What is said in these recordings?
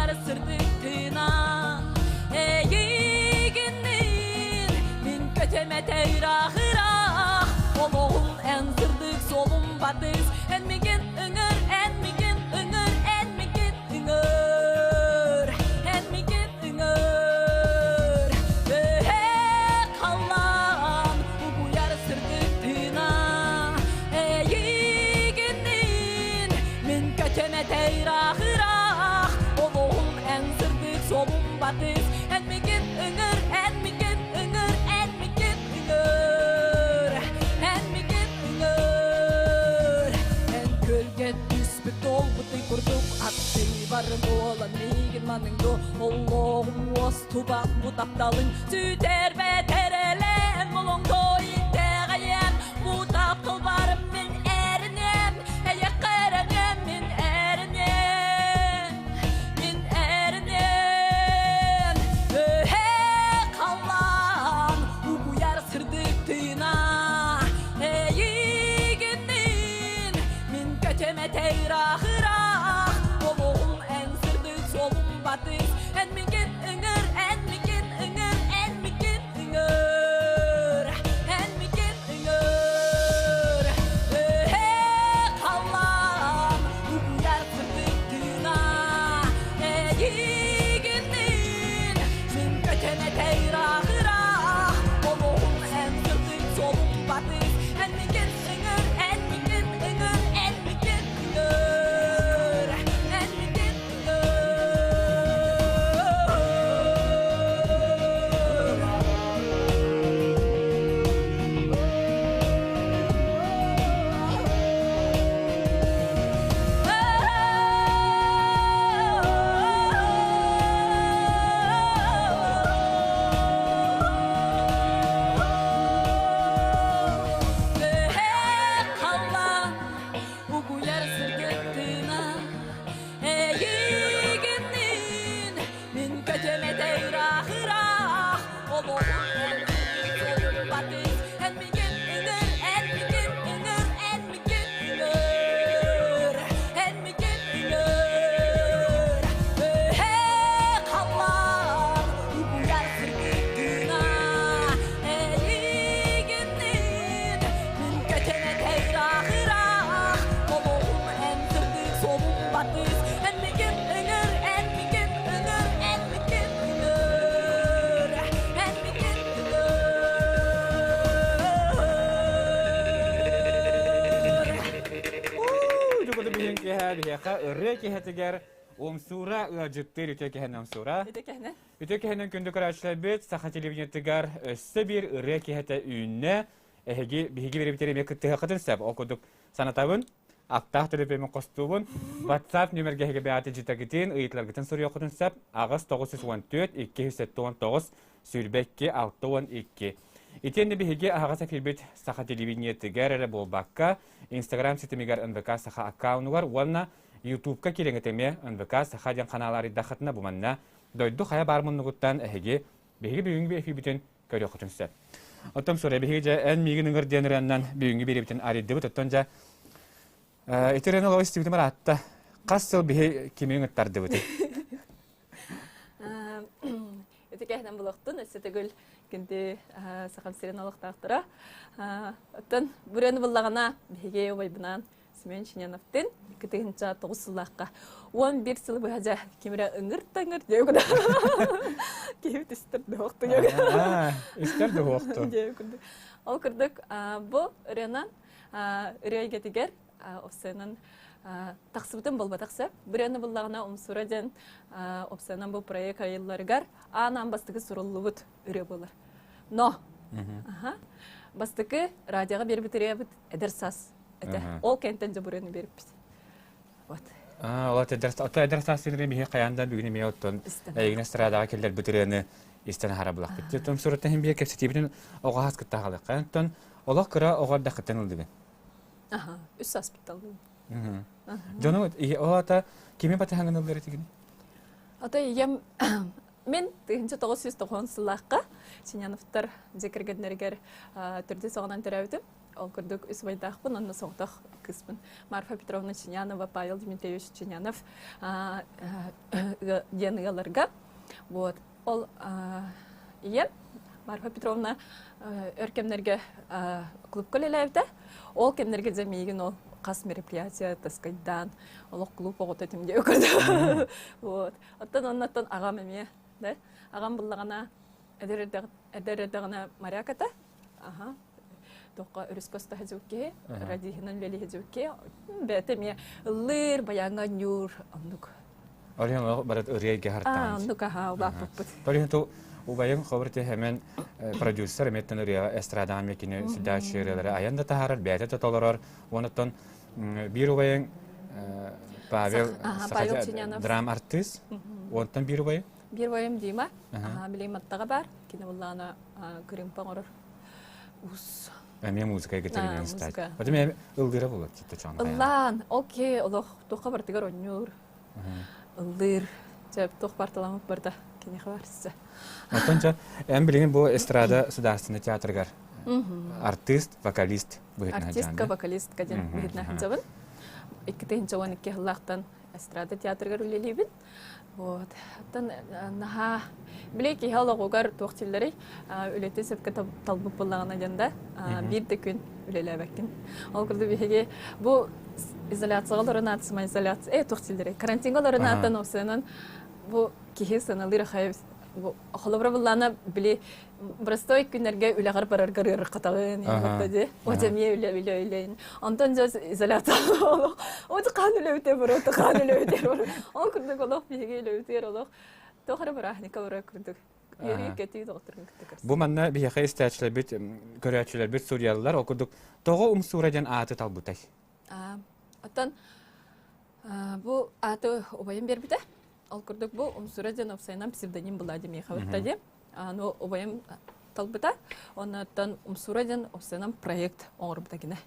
Угуйар сырдык тыына Эйигинниин мин көтөм этэ ыраах-ыраах Олоҕум эн сырдык суолум батыс Эн миигин ыҥыр, эн миигин ыҥыр, эн миигин ыҥыр Эн миигин ыҥыр Үөһэ халлаан угуйар сырдык тыына Эйигинниин мин көтөм этэ ыраах-ыраах Олоҕум эн сырдык суолум батыс Эн миигин ыҥыр, эн миигин ыҥыр, эн миигин ыҥыр Эн миигин ыҥыр Эн күөлгэ түспүт туолбутуй курдук Аттыбар буолан миигин маныҥ дуу Олоҕум уостубат бу тапталыҥ Сүтэрбэт эрэлэн молоҥдо итэҕэйэн Бу тапталбарым мин эринем Эйэххэ эрэнем мин эринем Мин эринем Өһө халлаан угуйар сырдык тыына Эйигинниин мин көтөм этэ ыраах-ыраах Олоҕум эн сырдык суолум батыс Эн миигин ыҥыр, эн миигин ыҥыр, эн миигин ыҥыр Эн миигин ыҥыр Өһө халлаан угуйар сырдык тыына Эйигинниин мин көтөн этэ ыраах-ыраах Олоҕум эн сырдык суолум батыс Эн миигин ыҥыр, эн миигин ыҥыр, эн миигин ыҥыр Эн миигин Угуйар сырдык тыына Эйигинниин мин көтөм этэ ыраах-ыраах Олоҕум батыс Эн миигин ыҥыр, эн миигин ыҥыр, эн миигин ыҥыр Эн миигин ыҥыр Өһө халлаан угуйар сырдык тыына Эйигинниин мин көтөм этэ ыраах-ыраах Олоҕум эн сырдык суолум батыс Эн миигин ыҥыр, эн миигин ыҥыр, эн миигин ыҥыр Эн миигин ыҥыр Дьукуду биһин киһэ биһиэхэ ырыа киһэтигэр Умсуура ыалдьыттыыр үтүө киһинэн Умсуура. Үтүө киһинэн. Үтүө киһинэн күндү көрөөччүлэрбит Саха телевидениетыгар өссө биир ырыа киһэтэ үүннэ. Эһиги биһиги бириэбитигэр эмиэ кыттыһыаххытын сөп. Ол курдук санатабын, аптаах төлөпүөмүн хостуубун, WhatsApp нүмергэ эһиги бэйэҕит илдьитэгитин, ыйытыларгытын суруйуоххутун сөп. 8 914 279 22 62. Итиэннэ биһиги аһаҕас эфирбит Саха телевидениетыгар эрэ буолбакка, Инстаграм ситимигэр НВК Саха аккаунугар уонна Ютубка киирэҥҥит эмиэ НВК Саха диэн ханаал арыйдаххытына бу манна дойду хайа баар муннугуттан эһиги биһиги бүгүҥҥү эфирбитин көрүөххүтүн сөп. Оттон Суря, биһиги дьэ эн миигин ыҥыр диэн ырыаннан бүгүҥҥү биэриибитин арыйдыбыт. Оттон дьэ ити ырыаны олох истибитим ыраатта. Хас сыл биһи кими ыҥыттардыбытый? Ити кэһинэн булуохтун, өссө төгүл күндү Сахам сирин олохтоохторо. Оттон бүрүөн буллаҕына биһиги убайбынаан Семен Чиняновтын 2009 сыллаахха 11 сыл быһа дьэ кимирэ ыҥыр таҥыр диэ куда киһи истэр дохту истэр дохту Ол курдук бу ырыанан ырыа эйгэтигэр опсыанан тахсыбытын буолбатах сөп. Бырыаны буллаҕына Умсура диэн опсыанан бу проект айылларыгар аан-аан бастакы суруллубут ырыа буолар. Но бастакы радиоҕа биэрбит ырыабыт эдэр саас этэ. Ол кэнтэн дьэ бырыаны биэрбит. Вот. Ол эдэр саас сирин биһи хайаан да бүгүн эмиэ оттон эйигин эстрадаҕа киллэрбит ырыаны истэн аһара булахпыт. Оттон сурутта иһин биир кэпсэтиибитин оҕо хас кытта аҕалыахха. Оттон олох кыра оҕо эрдэххиттэн ылдыгын. Аха, үс сааспыттан ылдым. Дьону ол ата кими батыһаҥын ыллар этигин? Ата ийэм Мин 1990 сыллаахха Чиняновтар дьиэ кэргэннэригэр төрдүс оҕонон төрөөбүтүм. Ол курдук үс убайдаахпын, онно соҕотох кыыспын. Марфа Петровна Чинянова, Павел Дмитриевич Чинянов диэн ыалларга. Вот. Ол ийэм Марфа Петровна өр кэмнэргэ клубка үлэлээбитэ. Ол кэмнэргэ дьэ миигин ол хас мероприятие таскайдаан олох клуб оҕото этим диye көрдө. Вот. Оттон оннуттан аҕам эмиэ да аҕам буллаҕына эдэр эдэр эрдэҕинэ моряк этэ. Аха. Тоққа өрүскө оста киһи, радиһынан үлэлиһи киһи. Бэйэтэ эмиэ ыллыыр, баяҥҥа ньуур, оннук. Олиһин барыт ырыайга хартаан. Оннук аха, улааппыппыт. Толиһин ту убайым хобыр теһемен продюсер эмиэттэн ырыаға эстрадаҕа мекини сүдээччи ырыалары айан да таһаарар, бэйэтэ да толорор. Онуттан биир убайың Павел драм артист. Онтон биир убайың? Биир убайым Дима. Билигин Маттаҕа баар. Кини буллаана кырыымпа оҥорор. Ус. Эмиэ музыка Екатерина стать. Потом эми ыллыыра буолар читта чон. Ыллаан, окей, олох туохха бартыгар онньуур. Ыллыыр. Чэп туох барталамыт барда. Киниэхэ барса. Оттон ча, эн билигин бу эстрада Судаарственный театрыгар артист, вокалист быһытынан Артистка, вокалистка диэн быһытынан сылдьабын. 2012 сыллаахтан эстрада театрыгар үлэлиибин. Вот. Оттон наһаа били киһи олоҕугар туох дииллэрий үлэтин сөпкө талбыт буоллаҕына диэн да биир да күн үлэлээбэккин. Ол курдук биһиги бу изоляцияҕа олорон самоизоляция э туох дииллэрий карантиҥҥа олорон ааттан опсуйанан бу киһи сыаналыыр ахай бу холобура буллаана били простой күннэргэ үлэҕэр бараргар ыарырҕатаҕын дии о эмиэ үлэ үлэ үлэ онтон дьэ изоляция олох о хаан үлэбитэ барыта хаан үлэбитэ ол курдук олох биһиги үлэбитигэр олох туох эрэ бырааһынньыкка барар курдук үөрүү көтүү доҕотторун кытта көрсө Бу манна биһиэхэ истээччилэрбит көрөөччүлэрбит суруйаллар ол курдук тоҕо умсуура диэн ааты талбытай оттон бу ааты убайым биэрбитэ Ол курдук бу Умсура диэн уопсайынан псевдоним Владимир Михайловта диэн. Аны убайым талбыта. Оннуттан Умсура диэн уопсайынан проект оҥорбута кини.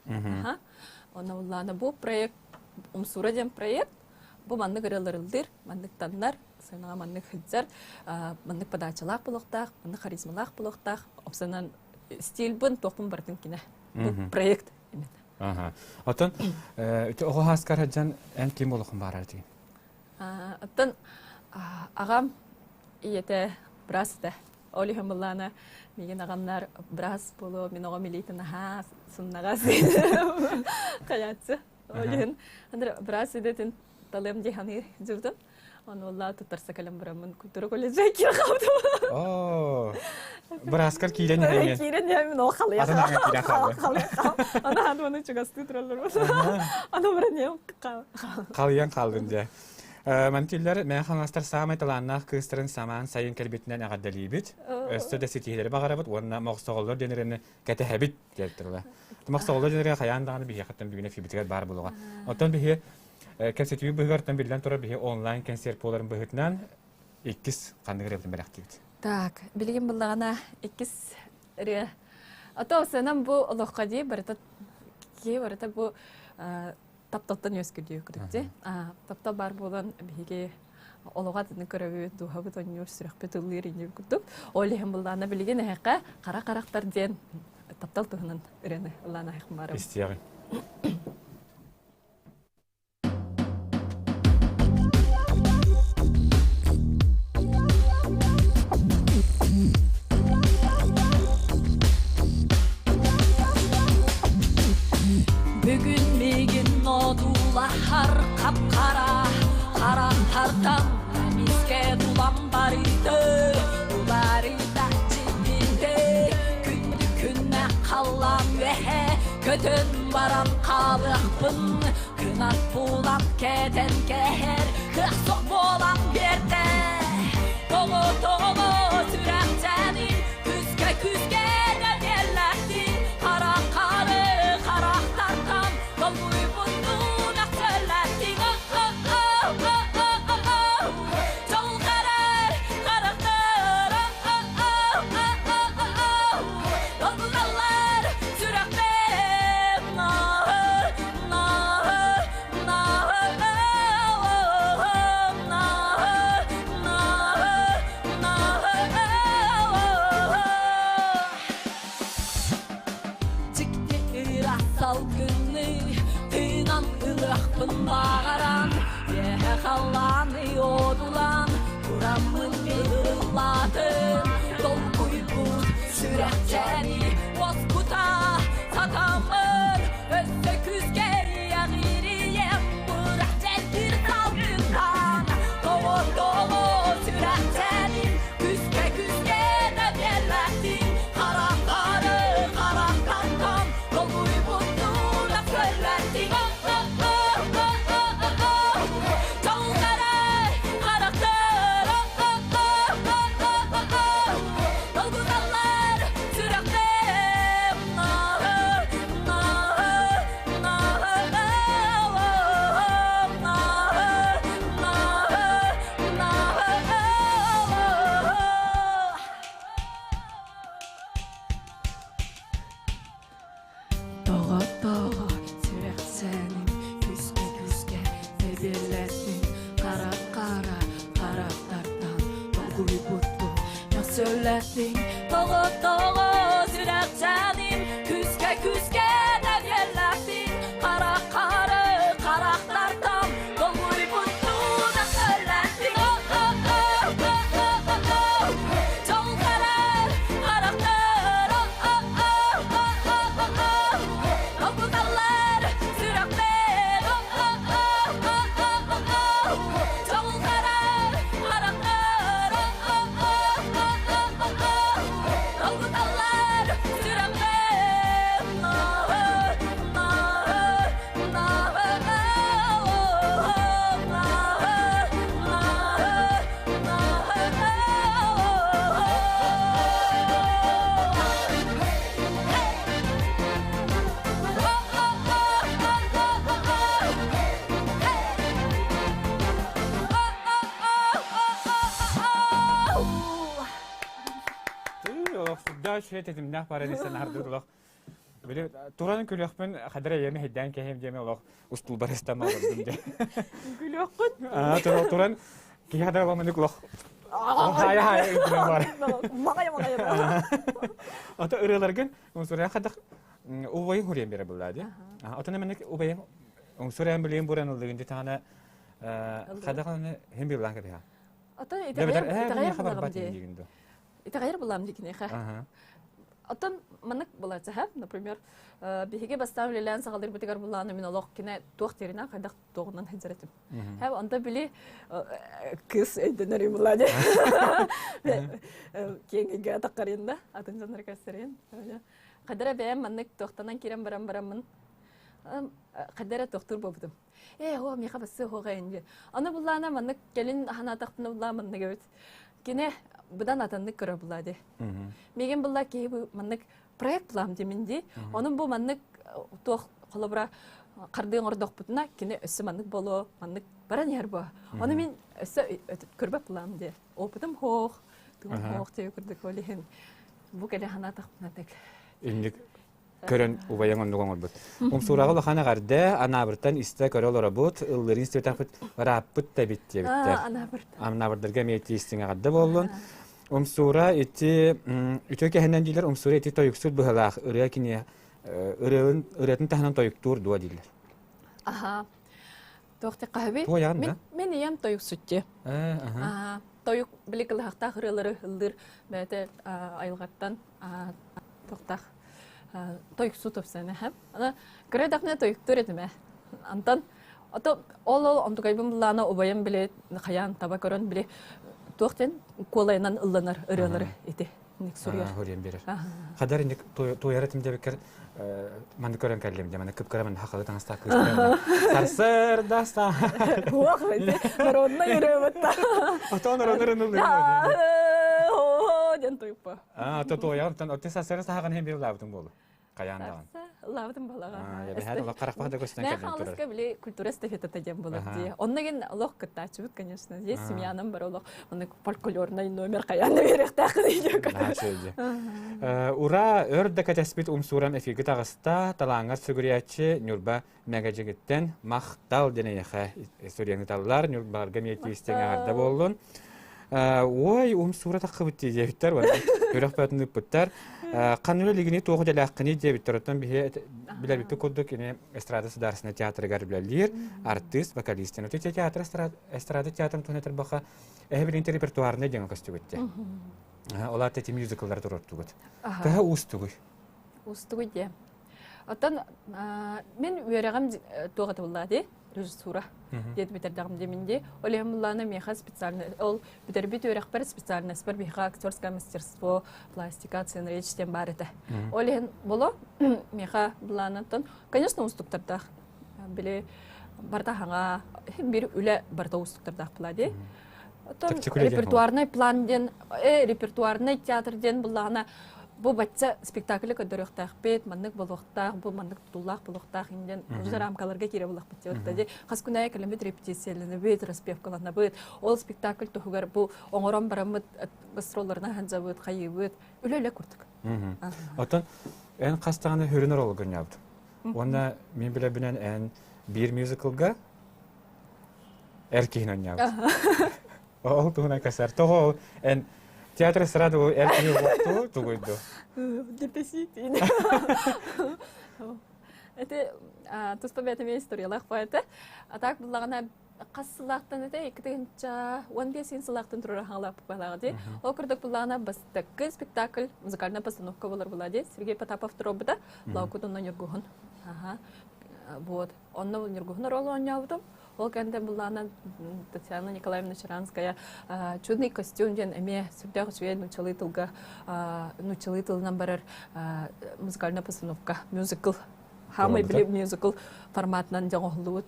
Онно буллаана бу проект Умсура диэн проект бу маннык ырыаларылдыр, маннык таннар, сыанаҕа маннык сылдьар, маннык подачалаах буолуохтаах, маннык харизмалаах буолуохтаах. Уопсайынан стильбын, туохпун барытын кине. Бу проект именно. Оттон оҕо хааскар сылдьан эн ким буолуоххун баарар этигин? Оттон аҕам ийэтэ быраас этэ. Ол иһин былаана миигин аҕамнар быраас буолуо, мин оҕом илиитин аһаа сымнаҕас хайааччы. Ол иһин быраас идэтин талыам дии саныы дьыбытым. Ону олла туттарса кэлэн бараммын культура колледжа киирэн хаалбытым. Оо, бырааскар киирэн иһэҥҥин. Киирэн иһэммин ол халыйа халыйа Аны аны оны чугастыы тураллар. Аны баран иһэм Халыйан хаалдын дьэ. Мантиллар Мэҥэ Хаҥаластар саамай талааннаах кыыстарын самаан сайын кэлбитинэн эҕэрдэлиибит. Өссө да ситиһиилэри баҕарабыт уонна мохсоҕоллор диэн кэтэһэбит диэттэрла. Мохсоҕоллор диэн хайаан даҕаны биһиэхэттэн бүгүн эфирбитигэр баар буолуоҕа. Оттон биһи кэпсэтии быһыгартан биллэн турар биһи онлайн концерт буоларын быһыытынан иккис ханнык ырыабытын бэлэхтиибит. Так, билигин буллаҕына иккис ырыа. Ото сыанам бу олоххо дии барыта киһи барыта бу тапталтан үөскүдүү күрүктэ. Таптал баар буолан биһиги олоҕо атыны көрөбүт, дууһабыт онньуур, сүрэхпит ыллыыр инньэ курдук. Ол иһин буллаана билигин эһэхэ хара харахтар диэн таптал туһунан ырыаны ыллаан аһыахым баарым. Истиэҕиҥ. Бүгүн миигин одуулаһар хап-хара харахтартан эмискэ тулам барыйды уларыйда дьиктитэ күндү күннэ халлаан үөһэ көтөн баран хаалыахпын кынат булан кэтэн кэһэр кыах суох буолан биэрдэ тоҕо тоҕо сүрэхтэниҥ күүскэ күүскэ дэниэллэхтин хараххары харахтартан долгуйбуттун ахтыллаттин Чолҕарар харахтар Долгуталлар сүрэхпин Долгуйбуттуу мөхсөллөттүҥ Тоҕо тоҕо сүрэхчээним Күүскэ күүскэ тэбиэллэхтиҥ Хара хары харахтартан Долгуйбуттуу мөхсөллөттүҥ Дьол харар харахтар Долгуталлар сүрэхпэр Дьоллорор харахтар Долгуталлар сүрэхпэр Олох сүрдээх тэтимнээх баар истэн ардыр олох. Били туран күлүөхпүн хадара ийэми хэйдээн кэһиэм диэми олох устуулбар истэн олордум дии. Күлүөххүн? Аа туран киһи хадара олох олох Хайа хайа бар. Маңай маңай. Ото ырыаларгын умсурайан хадах убайын хуриен бере булла ди. Отон эменик убайын умсурайан билиэн буран ылдыгын ди тахана хадах аны хим билан кабиха. Ото итэҕэйэр буллаҕым дии. Итэҕэйэр буллаҕым дии киниэхэ. Оттон маннык булааччы, например, биһиги бастаан үлэлээн саҕалыырбытыгар буллааны мин олох кине туох диэринэн хайдах туоҕунан сылдьар этим. Һэ онто били кыыс өйдөнөр булла дии. Киэҥ эйгэ атаххарыйын да, атын дьоннор көрсөрүн. Хадара бэйэм маннык туохтанан киирэн баран бараммын хадара туохтуур буолбутум. Ээ, оо, миэхэ бассыы хуоҕа инди. Аны буллаана маннык кэлин ханаатахпына буллаа маннык эбит. Кини быдан атыннык көрө булла ди. Миигин булла киһи бу маннык проект булаам димин ди. Онун бу маннык туох холобура хардыы оҥордохпутуна кини өссө маннык болуо, маннык баран иһэр буо. Ону мин өссө көрбөт булаам ди. Опытым хоох, тугум хоох диye курдук ол иһин бу кэлэ ханаатахпына так. Инник көрөн убайаҥ оннук оҥорбут. Умсуураҕа улахан эҕэрдэ, Анаабыртан истэ көрө олоробут, ыллырын истибэтэхпит ырааппыт да эбит диэбиттэр. Анаабырдарга эмиэ тиистиҥ эҕэрдэ буоллун. Умсуура ити үтүө кэһинэн дииллэр, Умсуура ити тойуксут быһылаах ырыа кини ырыатын ырыатын таһынан тойуктуур дуо дииллэр. Аха. Туох хаһыбый? Туойаҕын да? Мин ийэм тойуксутчу. Аха. Тойук били кылыһахтаах ырыалары ыллыыр бэйэтэ айылҕаттан туохтаах тойуксу тупсана Ана кыра даҕаны тойуктуур этим ээ. Антон ото ол ол онтукайбын буллаана убайым били хайаан таба көрөн били туох диэн куолайынан ылланар ырыалары ити ник суруйар. Хориен берер. Хадар инник туойар этим дебекер манны көрөн кэллим де маны кыпкара маны хахалы таҥастаах кыыс. Сарсыр да са. Уох народная ырыабытта. Ото народный ырыны О, ден туйуппа. А, то туойар, отте сарсыр сахаган хем бир лабытың болу. Хайаан даҕаны. Ыллаабытым балаҕа. Эбэһээт олох харахпаха да көстөн Мэ кэлэн турар. хаалыска били культура эстафетата диэн буолар дии. Онно ген олох кыттааччыбыт, конечно. Здесь семьянан бар олох онно фольклорнай номер хайаан да биэриэхтээххин диэккэ. Ура өр да кэтэспит умсуурам эфиргэ таҕыста талааҥҥар сүгүрүйээччи Ньурба Мэгэдьигиттэн махтал диэн эйиэхэ суруйан ыыталлар. Ньурбаларга эмиэ тиистиҥ эҕэрдэ буоллун. Ой, умсуура таххыбыт дии диэбиттэр, үрэх бөтүн ыыппыттар. Ханнык илигини туох идэлээххиний диэбиттэр. Оттон биһи билэрбит курдук ини эстрада государственнай театрыгар үлэлиир артыыс, вокалист. Ити театр эстрада театрын туһунан этэр эһэ билин репертуарнай диэн көстүбүт дии. Ол аата ити мюзикллары туруортугут. Төһө уустугуй? Уустугуй диэ. Оттон мин үөрэҕим туох этэ буллаа дии режиссура диэт бүтэрдэҕим диэмин дии. Ол иһин буллаана миэхэ специально ол бүтэрбит үөрэхпэр специальностьпар биһиэхэ актерское мастерство, пластика, сценарий диэн баар этэ. Ол иһин боло миэхэ буллаанаттан конечно уустуктардаах били барыта хаҥа бир үлэ барыта уустуктардаах була дии. Оттон репертуарный план диэн репертуарный театр диэн буллаҕына бу бачча спектаклы көрдөрүөхтээхпит, маннык буолуохтаах, бу маннык тутуллаах буолуохтаах диэн уже рамкаларга киирэ булахпыт диэбит. Хас күн аайы кэлэммит репетицияланабыт, распевкаланабыт. Ол спектакль туһугар бу оҥорон бараммыт гастролларына ханжабыт, хайыыбыт. Үлэ-үлэ курдук. Оттон эн хас даҕаны хөрүн оруолу көрнөөбүт. Уонна мин билэрбинэн эн биир мюзиклга эр киһини оонньообут. Ол туһунан кэсэр. Тоҕо эн театр эстрада эр киһи уотту тугуйду? Депеситин. Это туспа бэйэтэ историялаах поэта. А так буллаҕына хас сылаахтан этэ 2015 сылаахтан турар хаҥалаах буоллаҕа дии. Ол курдук буллаҕына бастакы спектакль музыкальная постановка болар була дии. Сергей Потапов туруорбута. Лаукут онно Ньургуһун. Ага. Вот. Онно Ньургуһун оруолу оонньообутум. Ол кэннэ буллаҕына Татьяна Николаевна Чаранская «Чудный костюм» диэн эмиэ сүрдээх үчүгэй нууччалыы тылга нууччалыы тылынан барар музыкальная постановка мюзикл хаамай били мюзикл форматынан дьоҥоһуллубут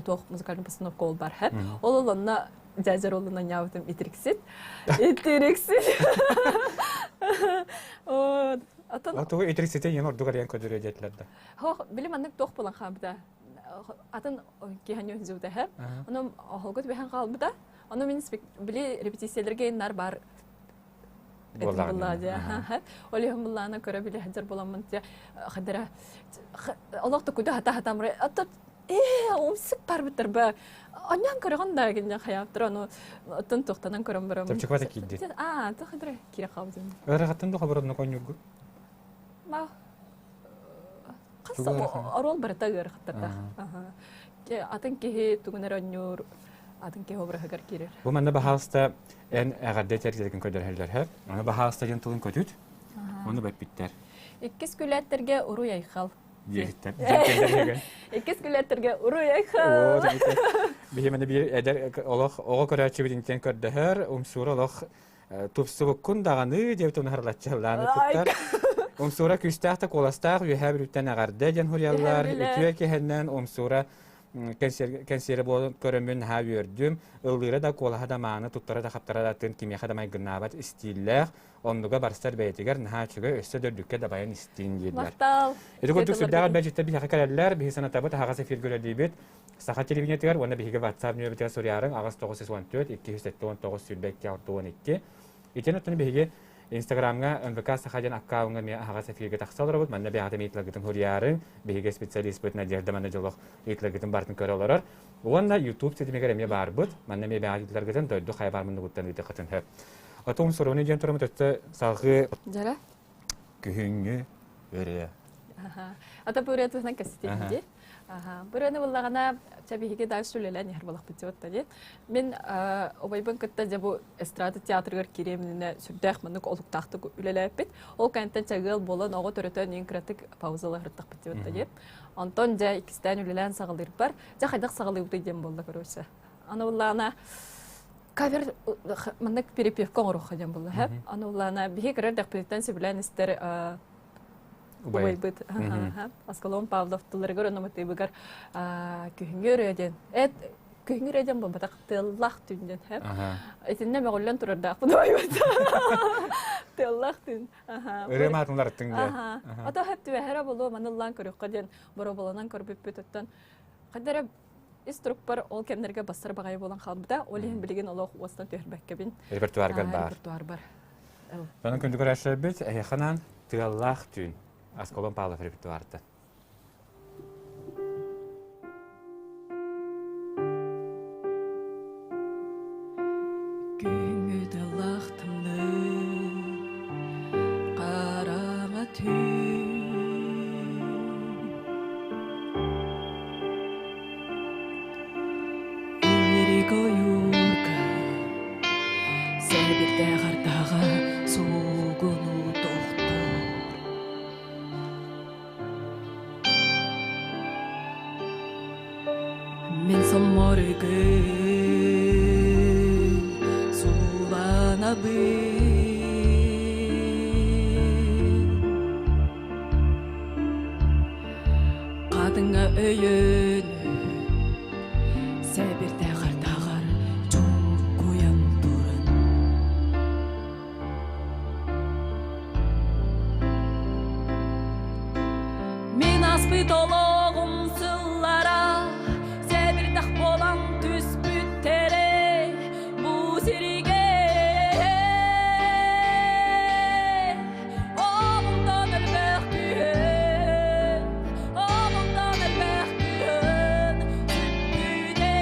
туох музыкальный постановка ол бар ол онно дядя ролун оонньообутум итириксит итириксит Атын тугу итириксите ең ордук арыйан көдөрүө диэтилэр да. Хох били маннык туох буолан хаалбыта атын киһи үһүзүбүтэ һэ. Ону оһолго түбэһэн хаалбыта. Ону мин били репетицияларга иннар бар буолла Ол иһин буллаана көрө биле хадьар буламмын те хадара олох тукуда хата хатамры ата э умсык барбыттар ба аньян көрөгөн да гинне хаяптыр ону оттон тохтанан көрөн барам. Чепчеквата киирди. А, то хадара кире хаалдым. Ыарахаттан да хабарынна коньюргу. Ма Оруол барыта ыарахаттардаах. Атын киһи тугун эрэ онньуур, атын киһи обраһыгар киирэр. Бу манна баһаалыста эн эҕэрдэ этэргин көрдөрөллөр һэ. Аны баһаалыста диэн тылын көтүт. Ону бэппиттэр. Иккис күлээттэргэ уруй айхал. Диэхиттэр. Иккис күлээттэргэ уруй айхал. Биһи маны биир эдэр олох оҕо көрөөччүбүт интен көрдөһөр, умсуура олох Тупсубуккун даҕаны диэбит унаһарлаччылаан ыппыттар. Умсуура күүстээх да куоластаах үөһээ Бүлүүттэн эҕэрдэ диэн суруйаллар. Үтүө киһиннэн Умсуура кэнсиэрэ буолан көрөммүн наһаа үөрдүм. Ыллыыра да куолаһа да мааны, туттара да хаптара да атын кимиэхэ да майгыннаабат истииллээх. Оннуга барсар бэйэтигэр наһаа үчүгэй, өссө да үрдүккэ дабайан истиин дииллэр. Махтал. Ити курдук сүрдээх элбэх биһиэхэ кэлэллэр. Биһи санатабыт аһаҕас эфиргэ үлэлиибит. Саха телевидениетыгар уонна биһиги WhatsApp нөмербитигэр суруйаарыҥ 8 914 279 22 62. Итин оттон биһиги Инстаграмҥа НВК Саха диэн аккаунҥа эмиэ аһаҕас эфиргэ тахса олоробут. Манна бэйэҕит эмиэ ыйыталаргытын суруйаарыҥ. Биһиги специалиспыт Надежда манна дьолох ыйыталаргытын барытын көрө олорор. Уонна YouTube ситимигэр эмиэ баарбыт. Манна эмиэ бэйэҕит ыйыталаргытын дойду хайа баар муннугуттан ыытыаххытын сөп. Отум суругуну диэн тураммыт өттө салгыы Дьара? Күһүҥҥү ырыа. Ата бу ырыа туһунан кэпсэтиэм дии. Бу ырыаны буллаҕына, чэ биһиги дальше үлэлээн иһэр буолахпыт дии дии. Мин убайбын кытта дьэ бу эстрада театрыгар киириэминэ сүрдээх маннык олуктаахтык үлэлээппит. Ол кэнниттэн чэ ыал буолан оҕо төрөтөн иин кыратык паузала сырыттахпыт дии дии. Онтон дьэ иккистээн үлэлээн саҕалыырбар, дьэ хайдах саҕалыыбытый диэн буолла короче. Аны буллаҕына кавер маннык перепевка оҥоруохха диэн буолла һэ. Аны улаана биһи көрөр дэхпититтэн сөбүлээн истэр убайбыт Аскалон Павлов тылларыгар уонна матыыбыгар күһүҥҥү ырыа диэн эт күһүҥҥү ырыа диэн буолбатах тыаллаах түүн диэн һэ. Итиннэ мөҕүллэн турардаахпын убайбыт. Тыаллаах түүн. Ырыа маатынларыттыҥ диэн. Ото хэп түбэһэрэ буолуо маныллаан көрүөххэ диэн бороболонон көрбүппүт оттон хадара ис турукпар ол кэмнэргэ бассар баҕайы буолан хаалбыта. Ол иһин билигин олох уостан түһэрбэккэбин. Репертуаргар баар. Репертуарбар. Онон күндү көрөөччүлэрбит, эһиэхэ тыаллаах түүн. Аскалон Павлов репертуарыттан. Күҥҥү тыаллаах тымныы, хараҥа түүн. Ынырык ойуурга сэбирдээх ардаҕа суугунуу тохтуур. Мин сомморгун сууланабын. Хатыҥҥа өйөнү сэбирдээх ардаҕар чуҥкуйан туран. Мин аспыт олоҕум сыллара сэбирдэх буолан түспүттэрэ бу сиригэ. Омунтан элбэх күһүн, омунтан элбэх күһүн сүппүтэ.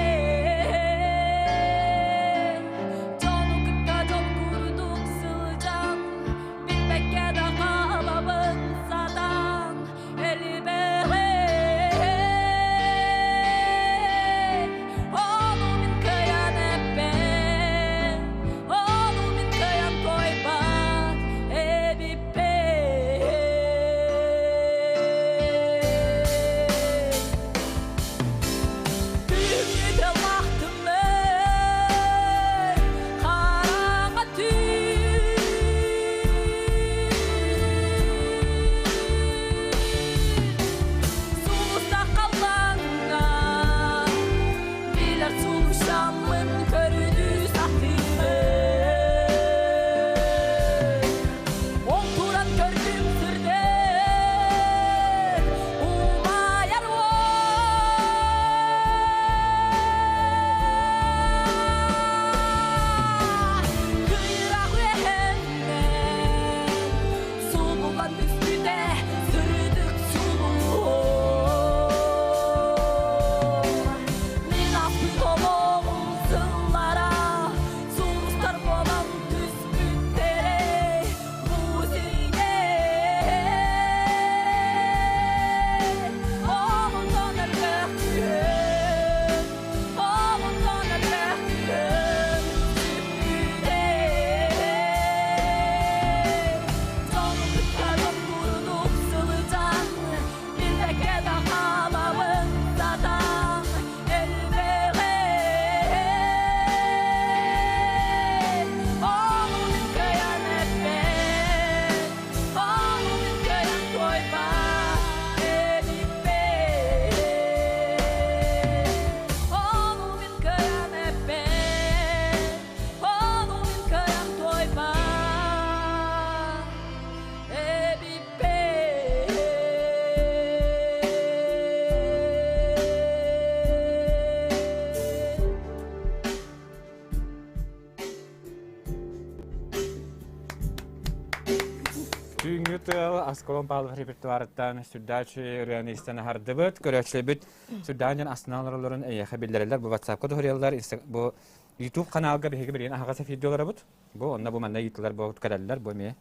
Түүҥҥү тыал Аскалон Павлов репертуарыттан сүрдээх үчүгэй ырыаны истэн аһардыбыт. Көрөөччүлэрбит сүрдээх дьон астынан олороллорун эйиэхэ биллэрэллэр. Бу WhatsApp-ка туһуруйаллар, бу YouTube ханаалга биһиги билигин аһаҕас эфирдии олоробут. Бу онно бу манна ыйытылар бу кэлэллэр бу эмиэ.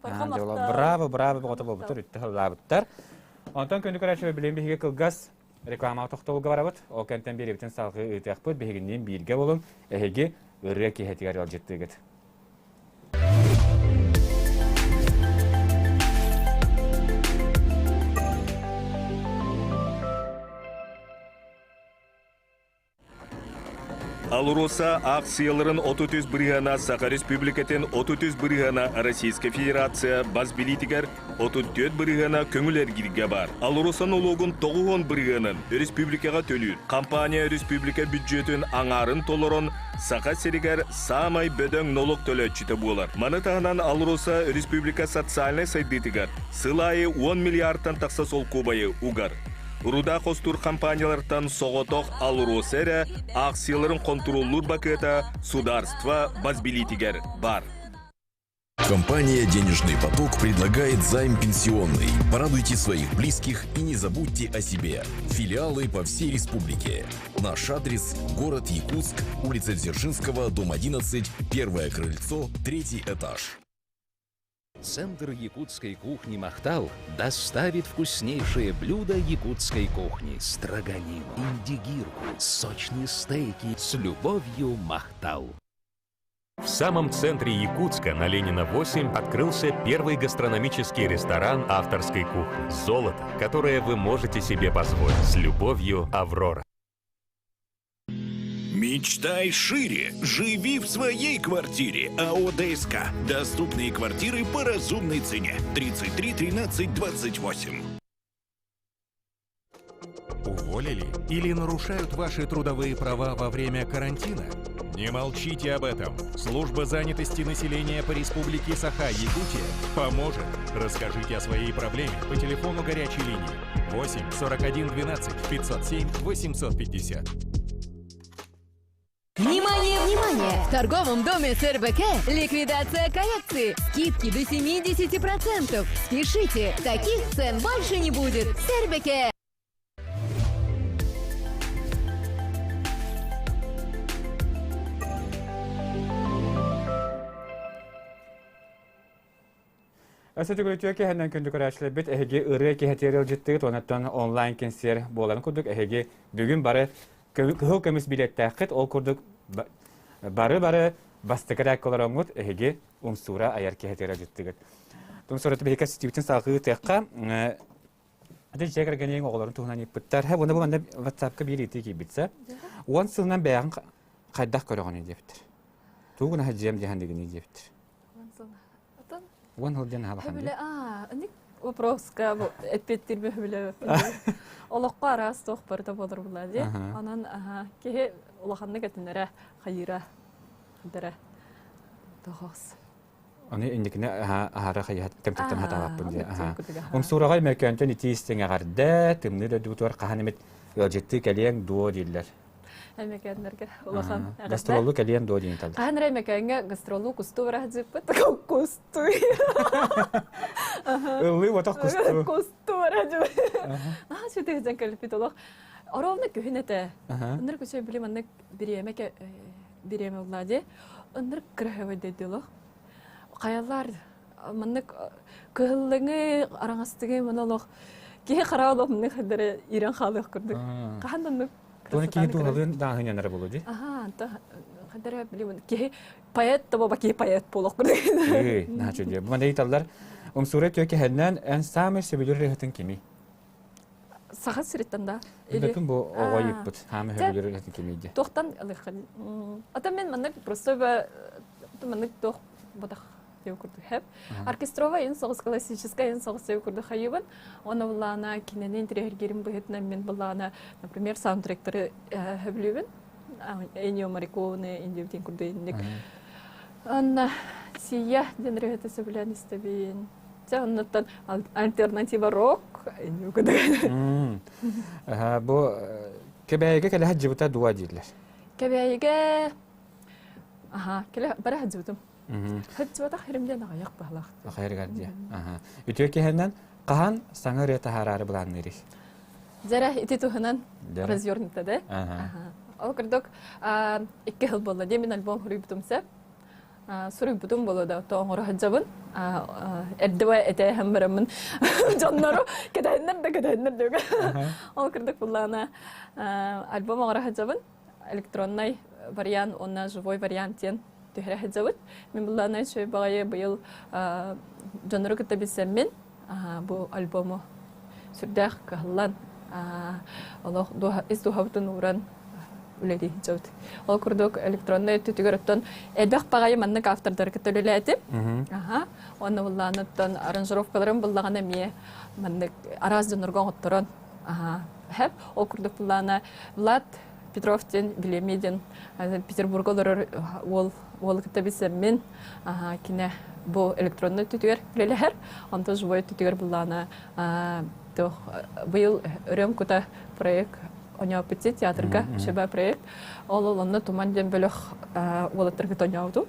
Браво, браво боҕото буолбуттар, үттэ сыллаабыттар. Онтон күндү көрөөччүлэр билигин биһиги кылгас рекламаҕа тохтобулга барабыт. Ол кэнтэн биэриибитин салҕыы ыытыахпыт. Биһигинниин бииргэ буолуҥ. Эһиги ырыа киэһэтигэр ыалдьыттыыгыт. АЛРОСА аахсыйаларын 33 бырыһыана Саха Республикатын 33 бырыһыана Российскай Федерация бас билиитигэр 34 бырыһыана көҥүл эргииргэ баар. АЛРОСА нолуогун 90 бырыһыанын республикаҕа төлүүр. Компания республика бүддьүөтүн аҥаарын толорон Саха сиригэр саамай бөдөҥ нолуок төлөөччүтэ буолар. Маны таһынан АЛРОСА республика социальнай сайдыытыгар сыл аайы 10 миллиардтан тахса солкуобайы угар. Руда хостуур компаниялартан соҕотох АЛРОСА эрэ аахсыйаларын хонтуруоллуур бакыата судаарство бас билиитигэр баар. Компания «Денежный поток» предлагает займ пенсионный. Порадуйте своих близких и не забудьте о себе. Филиалы по всей республике. Наш адрес – город Якутск, улица Дзержинского, дом 11, первое крыльцо, третий этаж. Центр якутской кухни «Махтал» доставит вкуснейшие блюда якутской кухни. Строганину, индигирку, сочные стейки. С любовью, «Махтал». В самом центре Якутска на Ленина 8 открылся первый гастрономический ресторан авторской кухни «Золото», которое вы можете себе позволить. С любовью, Аврора. Мечтай шире, живи в своей квартире. АО ДСК. Доступные квартиры по разумной цене. 33 13 28. Уволили или нарушают ваши трудовые права во время карантина? Не молчите об этом. Служба занятости населения по Республике Саха-Якутия поможет. Расскажите о своей проблеме по телефону горячей линии 8 41 12 507 850. Внимание, внимание! В торговом доме СРБК ликвидация коллекции. Скидки до 70%. Спешите, таких цен больше не будет. СРБК! Өссө төгүл киһинэн күндү көрөөччүлэрбит эһиги ырыа киһэтиэр ыалдьыттыгыт онон онлайн кэнсиэр буоларын курдук эһиги бүгүн бары кыһыл көмүс билиэттээххит ол курдук бары-бары бастакы рээккалар эһиги умсуура айар киһэтиэр ыалдьыттыгыт. Тумсураты биһиги ситибитин салгыы тыахха Аты дьиэ кэргэниҥ оҕолорун туһунан ыйыппыттар. Һэ, уонна бу манна WhatsApp-ка биир ыйытыы киирбитсэ. Уон сылынан бэйэҕин хайдах көрөҕүнүй диэбиттэр. Тугу гына сылдьыам диэһэн дигиний диэбиттэр. Уон сыл диэн аһалахан Хөбүлэ аа, ник вопроска бу эппиэттиир хөбүлэ. Олоххо араас туох барыта буолар була дии. Онон аха киһи улаханнык этинэрэ, хайыыра, дара тоҕоос. Аны инникини аһара хайыһат тэмтэттэн хатаабаппын дии. Умсуураҕай мөкөөнтөн итии истиҥ эҕэрдэ, тымныы дойдубутугар хаһан эмит ыалдьыттыы кэлиэҥ дуо дииллэр. Эмекеннерге улахан эҕэрдэ. Гастролу кэлиэн дуо диэн талар. Хаһан эрэ Эмекеҥҥэ гастролу кустуу бараһдьыппыт. Кустуу. Ыллыы ботох кустуу. Кустуу бараһдьыппыт. Наһаа сүтэ сылдьан кэлбит олох. Оровна күһүн этэ. Ыныр күсө били маннык бириэмэ бириэмэ булла дии. Ыныр кыраһыбай дэйди олох. Хайалар маннык кыһыллыҥы араҥастыгы маны олох киһи хара олох маннык хаддары ирэн хаалыах курдук. Хаһан оннук Туона киһи туһалыын дааһынянара болу ди. Аха, анта хаддары билимин киһи поэт да боба киһи поэт буолуох курдук. Эй, наһаа дии. Бу манна ыйталлар Умсуура түө кэһэннэн эн саамай сөбүлүүр ырыаһытын кимий? Саха сириттэн да. Билбэппин бу оҕо ыйыппыт. Хаама сөбүлүүр ырыаһытын кимий диye. Туохтан ылыаххын. Ата мен маннык просто маннык туох бодах диэн курдук хэп. Оркестровая ин соҕус классическая ин соҕус диэн курдук хайыбын. Оны буллаана кинини интириэһиргиирим быһыытынан мен буллаана, например, саундтректары хөбүлүүбүн. Эннио Морриконе индиутин курдук инник. Анна Сия диэн ырыата сөбүлээн истэбин. Дьэ оннуттан альтернатива рок Бу Кэбээйигэ кэлэ сылдьыбыта дуо дииллэр. Кэбээйигэ аха кэлэ бара сылдьыбытым. Хытчыбатах хиримден аҕыйах баһылаах. Ахайыргар дии. Үтүө киһинэн хаһан саҥа ырыа таһаараары былаанныырый? Дьэрэ ити туһунан развернута да. Ол курдук икки сыл буолла дии мин альбом суруйбутум сөп. Суруйбутум буолуо да то оҥоро сылдьабын. Эрдэ этээһэн бараммын дьоннору кэтэһиннэр да кэтэһиннэр да. Ол курдук буллаана альбом оҥоро сылдьабын. Электроннай вариант уонна живой вариант диэн түһэрэ сылдьабыт. Мин буллаана үчүгэй баҕайы быйыл дьоннору кытта билсэммин бу альбому сүрдээх кыһаллан олох ис дууһабытын ууран үлэлии сылдьабыт. Ол курдук электроннай өттүтүгэр оттон элбэх баҕайы маннык автордары кытта үлэлээтим. Аха. Уонна буллаан оттон аранжировкаларын буллаҕына эмиэ маннык араас дьоннорго оҥотторон аха. Хэп ол курдук буллаана Влад Петров диэн Билеми диэн Петербурга олорор уол уолу кытта билсэммин кине бу электронный өттүтүгэр үлэлэһэр. Онтон живой өттүтүгэр буллаана туох быйыл Өрөм кута проект оñооппутси театрга шеба проект. Ол ол онно Туман диэн бөлөх уолаттарга тоньообутум.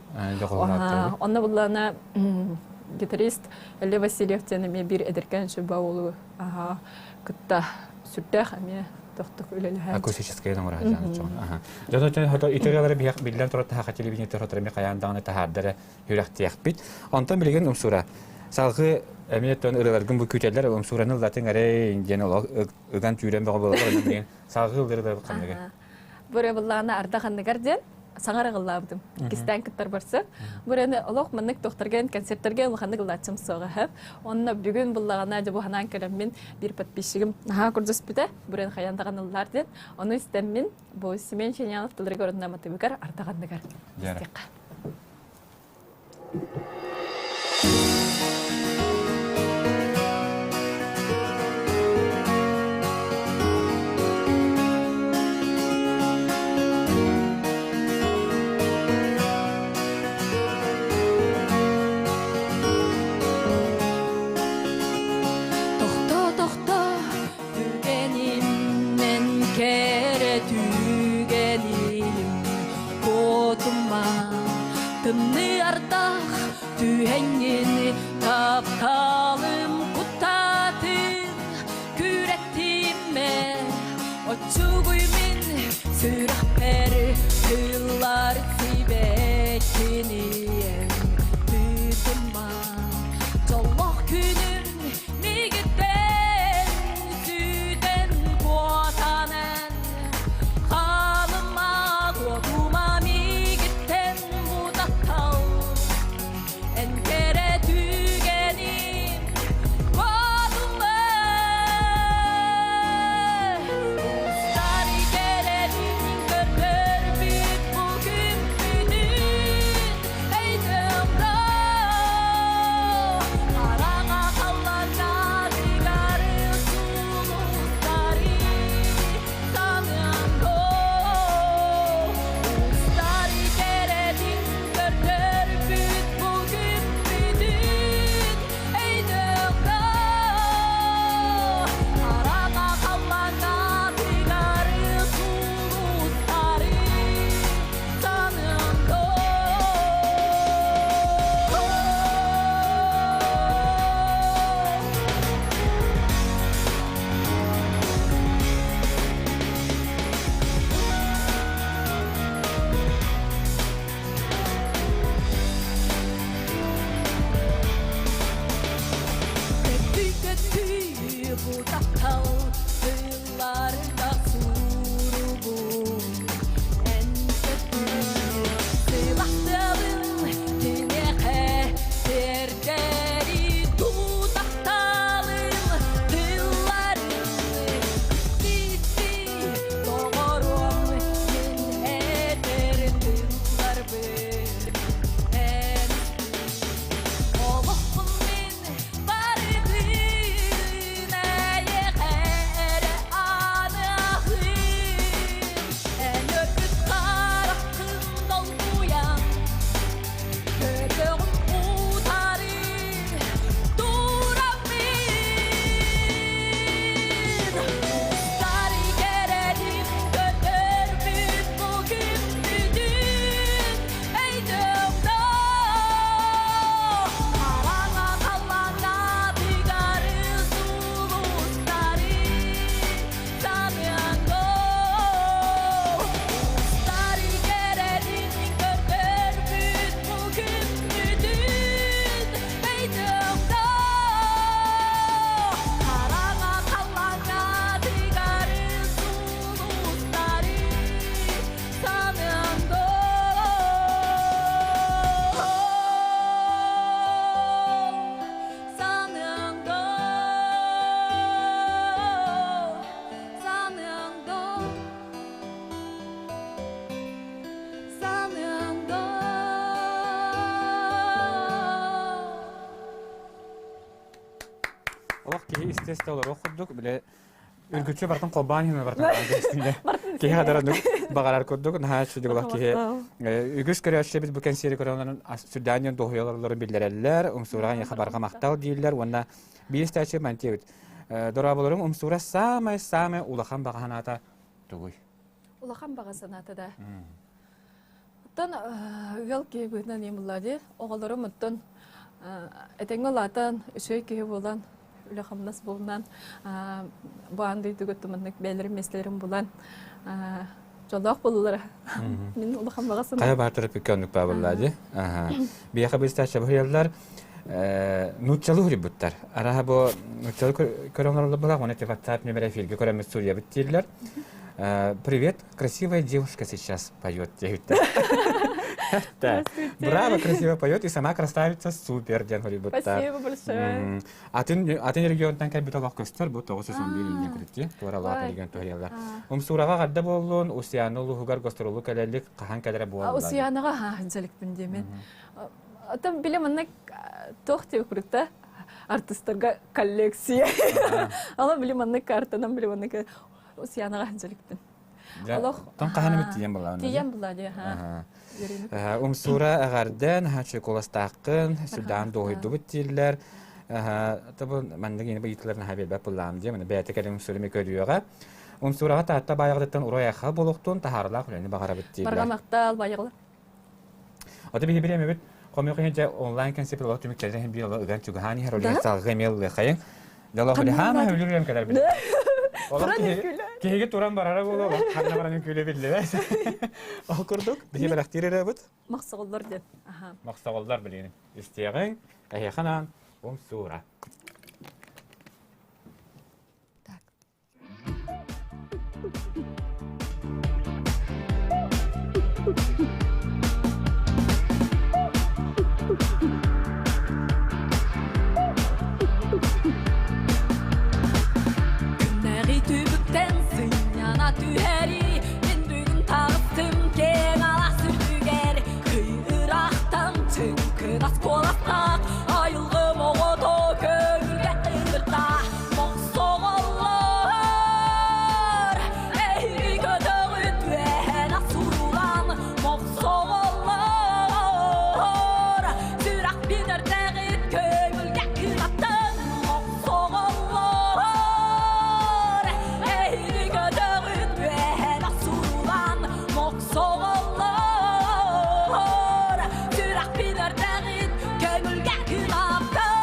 Онно буллаана гитарист Лев Васильев диэн эмиэ биир эдэркээн шеба уолу кытта сүрдээх эмиэ тохтук үлэлэһэр. Акустическай оҥоро сылдьан чоҕун. Дьон хото итириалары биһиэх биллэн турар таһаха телевидение хотор эми хайаан даҕаны таһаардара үрэхтиэхпит. Онтон билигин умсура салгыы эмиэ тон ырыаларгын бу күүтэллэр умсураны ыллатын эрэй диэн олох ыган түүрэн бөҕө буолалар билигин салгыы ыллыры ханныгы. Бу быллаана арда ханныгар диэн саҥа ыллаабытым. Кистээн кыттар барса. Бураны олох маннык тохторген концерттерге улаханнык ыллааччым суоҕа. Онно бүгүн буллаҕына дьэ бу ханаан кэлэммин биир подписчигым наһаа курдуспүтэ. Буран хайан даҕан ыллаар диэн. Ону истэммин бу Семен Ченянов тылырыгар онно матыбыгар ардаҕанныгар. Истиэххэ. Тохто, тохто, түгэним мен кэрэ түгэним Куотума тымныы ардах түһэҥҥин тапталым куттаатын күрэттимэ оччугуй мин сүрэхпэр тыллар сибэккиниэн тыытыма дьоллоох күнүм мигиттэн сүтэн куотанан Хаалыма, куотума миигиттэн бу таптал Эн кэрэ түгэним. истэ олоруох курдук, биле үргүччү бартын холбаан иһин бартын кэстинде. Киһи хадаран баҕарар курдук, наһаа сүдүгүлах киһи үгүс көрөөччү бу кэнсиэри көрөн сүрдээн дуоһуйаларларын биллэрэллэр, умсуураҕа яха барҕа махтал дииллэр уонна биир истээччи мантиэбит. Дорооболорум умсуура самай-самай улахан баҕа санаата тугуй? Улахан баҕа санаата да. Оттон ыал киһи быһыытынан ийэм булла дии. Оҕолорум оттон этэҥҥэ улаатан, үчүгэй киһи буолан, үлэ-хамнас булунан, бу аан дойдуга маннык бэйэлэрин миэстэлэрин булан, дьоллоох буоллулара. Мин улахан баҕа санаам. Хайа баар төрөппүккэ оннук баа буолла дии. Биһиэхэ быстаачча быһыйаллар нууччалыы суруйбуттар. Араха бу нууччалыы көрө оҥороллор буоллах, уонна WhatsApp нөмер эфиргэ көрөммүт суруйабыт дииллэр. Привет, красивая девушка сейчас поет диэбиттэр. Браво, красиво поет и сама красавица супер диэн суруйбуттар. Спасибо большое. Атын атын регионтан кэлбит олох көстөр бу 911 инньэ күрүтти туоралаах регион туһуйаллар. Умсуураҕа хадда буоллун, Усуйаана улууһугар гастролу кэлэлик хаһан кэлэрэ буолла. Усуйаанаҕа хаһан диэмин. Оттон били маннык туох диэбит курдук артыстарга коллекция. Ала били маннык картанан били маннык Усуйаанаҕа сылдьалыкпын. Олох Тон хаһан эмит тиийэн булаан. Тиийэн булаа дии, аха. Умсуура эҕэрдэн, чоколастааххын, сүрдээн дуоһуйдубут дииллэр. Табы маннык ини ыйытыларын наһаа биэрбэт буллаам дии, маны бэйэтэ кэлин умсуура көрүөҕэ. Умсуураҕа Таатта баайаҕытыттан уруй айхал буолуохтун, таһаарылаах үлэни баҕарабыт дииллэр. Барҕа махтал, баайаҕалар. Ото биһи бириэмэбит хомуйуох иһин дьэ онлайн концепт олох түмүктэрин иһин биир олох ыган чугаһаан иһэр ол иһин салгыы эмиэ ыллыахайыҥ. Дьолох били хаама өлүрүөм кэлэр били. Олох киһиги туран барара буолуо, олох ханна баранын күлэ биллибэт. Ол курдук биһи бэлэхтиир ырыабыт. Махсоҕоллор диэн. Махсоҕоллор билигин истиэҕиҥ, эһиэхэ анаан умсуура. Так. Күннэҕи түбүктэн сынньана түһэри Мин бүгүн таҕыстым киэҥ алаас үрдүгэр Кый ыраахтан чыҥкынас куоластаах Айылгым оҕото көҥүлгэ ыҥырда Мохсоҕоллор эһиги көтөҕүт үөһэн сурулан Мохсоҕоллор сүрэхпин өртөҕүт көҥүлгэ кынаттан Мохсоҕоллор эһиги көтөҕүт үөһэн сурулан Мохсоҕоллор сүрэхпин өртөҕүт көҥүлгэ кынаттан.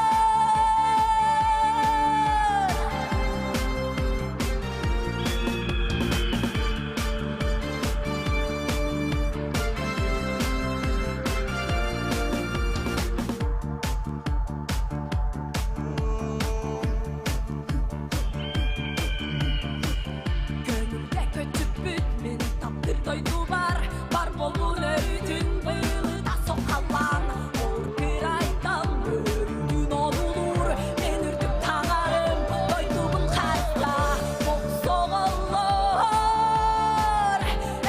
Көҥүлгэ көтүппүт мин таптыр дойдубар бар болуун өрүтүн быылыта соххаллаан Ор кырайтан өрүтүн одулуур мен үрдүк таҥарым дойдубун харта Мохсоҕоллор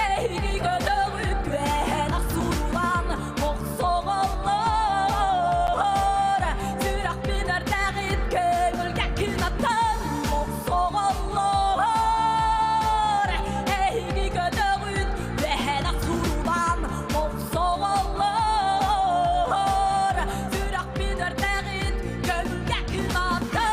эһиги көтөҕүт үөһэн ахсуулан Мохсоҕоллор сүрэхпин өртөҕүт көҥүлгэ кынаттан Мохсоҕоллор эһиги көтөҕүт үөһэн ахсуулан Мохсоҕоллор сүрэхпин өртөҕүт көҥүлгэ кынаттан.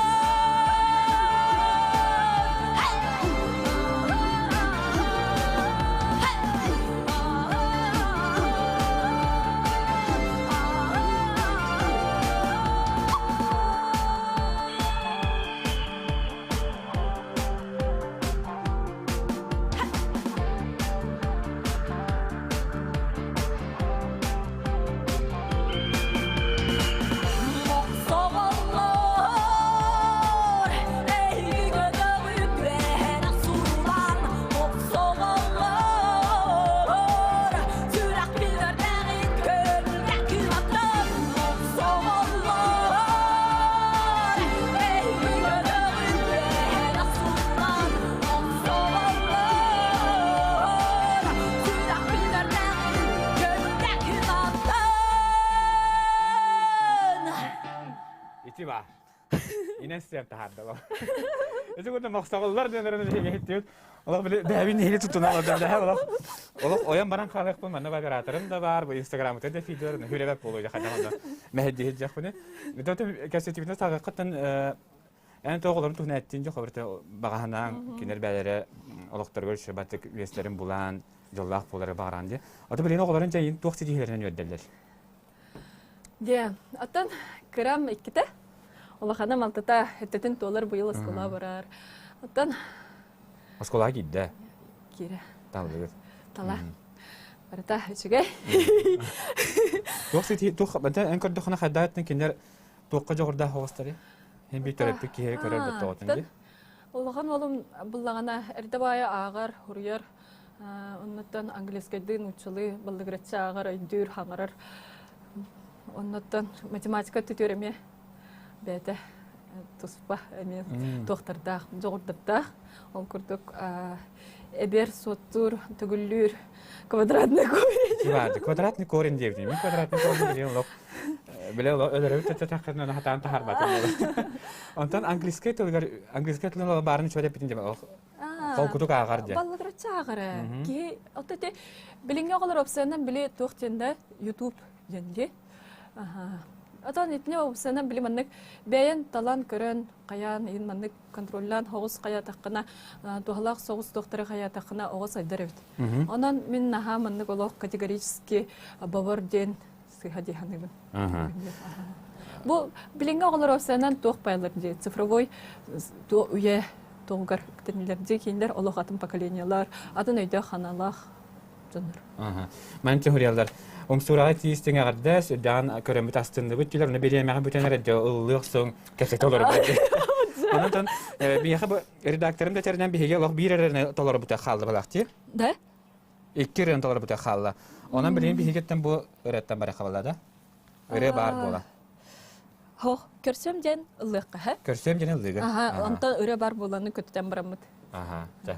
Мохсоҕоллор эһиги көтөҕүт үөһэн сурулан Мохсоҕоллор сүрэхпин өртөҕүт көҥүлгэ кынаттан Мохсоҕоллор эһиги көтөҕүт үөһэн сурулан Мохсоҕоллор сүрэхпин өртөҕүт көҥүлгэ кынаттан. Ити баар. Инен сиэн таһаардылар. Ити курдук мохсоҕоллор диэн биһиги иһиттибит. Олох били бэйэбин нэһили туттуна олордум дэһэ олох олох ойон баран хаалыахпын манна операторым да баар бу инстаграмыта да фидер хүребэт буолуо дьэ хайдах онно мэһэйдиһит дьахпыны. Ити кэпсэтибитин саҕаххыттан эн тоҕолорун туһунан эттин дьэ хобурта баҕаһанаан кинилэр бээлэрэ олохторугар шыбатык үөстэрин булаан дьоллоох буолары баҕаран дии. Ото билигин оҕолорун дьайын туох ситиһиилэринэн үөрдэллэр? Дьэ, оттон кырам иккитэ, улаханым алтата өттөтүн туолар быйыл оскуола барар. Оттон Оскуолаҕа киирдэ. Киирэ. Таллыгыт. Тала. Барыта үчүгэй. Туох сити туох эн көрдөххүнэ хайдааттан кинилэр туохха дьоҕурдаах оҕустары? Эн биир төрөппүт киһи көрөр бөттөҕөтүн дии. Улахан уолум буллаҕына эрдэ баайы ааҕар, суруйар, оннуттан английскайдыы, нууччалыы баллыгыраччы ааҕар, өйдүүр, хаҥарар. Оннуттан математика түтүөр эмиэ бэйэтэ туспа эмиэ туохтардаах, дьоҕурдардаах. Ол курдук эбэр, суоттуур, төгүллүүр квадратный корень. Квадратный корень диэбитим. Мин квадратный корень билиэн олох биле өлөрөбүт төттөтөххүнэ хатаан таһаарбатым. Онтон английскай тылыгар английскай тылын баарын үчүгэй эппитин диэн холкутук ааҕар диэн. Баллыгыраччы ааҕар ээ. Киһи ото ити билиҥҥи оҕолор опсуонан били туох диэн да YouTube диэн дии. Отон итини опсуонан били маннык бэйэн талан көрөн хайаан иин маннык контроллаан соҕус хайаатаххына туһалаах соҕус туохтары хайаатаххына оҕо сайдар эбит. Онон мин наһаа маннык олох категорически бобор диэн сыыһа дии саныыбын. Бу билиҥҥи оҕолор опсуонан туох байлар дии цифровой үйэ туһугар кинилэр дии кинилэр олох атын поколениелар атын өйдөөх ханалаах дьоннор. Ман теориялар умсуураҕа тиистиҥ эҕэрдээс үрдээн көрөммүт астынныбыт дилер уну бириэмэҕэ бүтэн эрэ ыллыах соң кэпсэтэ олорбут. Онон биһиэхэ бу редакторым да тэринэн биһиги олох биир эрэ толорбута хаалла балахти. Да? Икки ырыаны толорбута хаалла. Онон билигин биһигиттэн бу ырыаттан бары хабала да. Ырыа баар буола. Хох, көрсөм диэн ыллыахха, һэ? Көрсөм диэн ыллыгын. Аха, онтон ырыа бар буоланы көтүтэн бараммыт. Аха, чэ.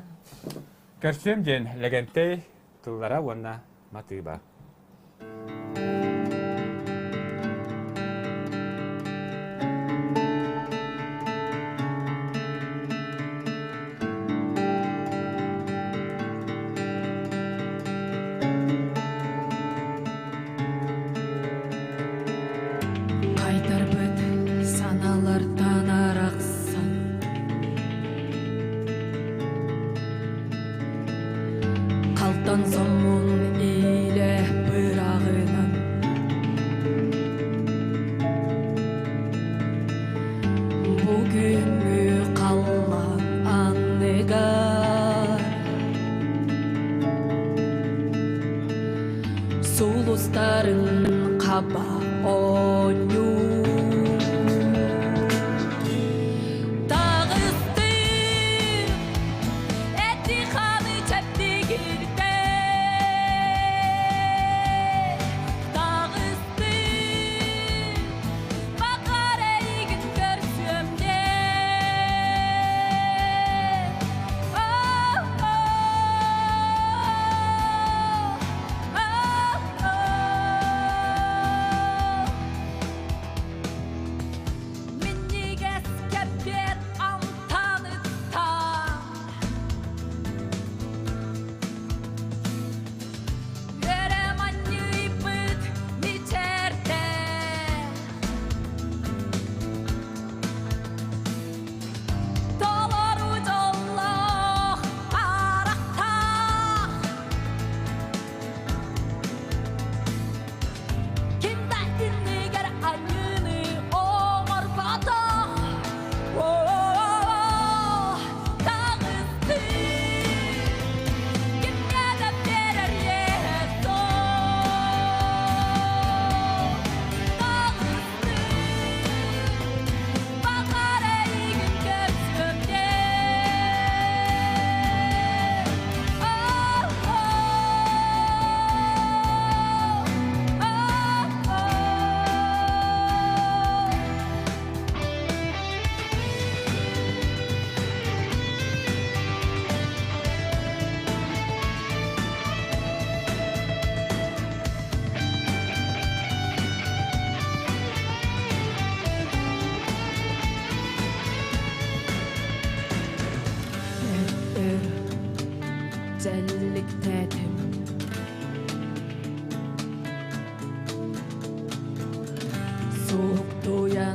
Көрсөм диэн Лэгэнтэй тыллара уонна матыыба. Қайтарбыт саналартан арақсан Қалтан соммун иле бырағынан Бүгүнгү қаллан анныгар Сулустарын хаба оонньуу Таҕыстым эти-хааны чэбдигирдэ Таҕыстым баҕар эйигин көрсүөм диэн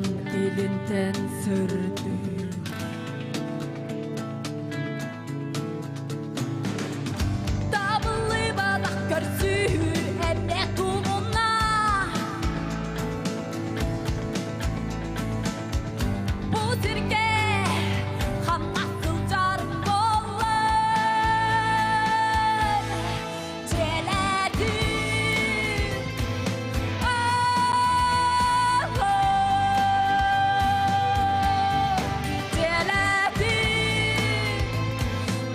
Халлаан илинтэн сырдыыр. Табыллыбатах көрсүһүү эмиэ тумунна. Бу сиргэ ханна сылдьарым буоллар, дьиэлээтим. Дьиэлээтим.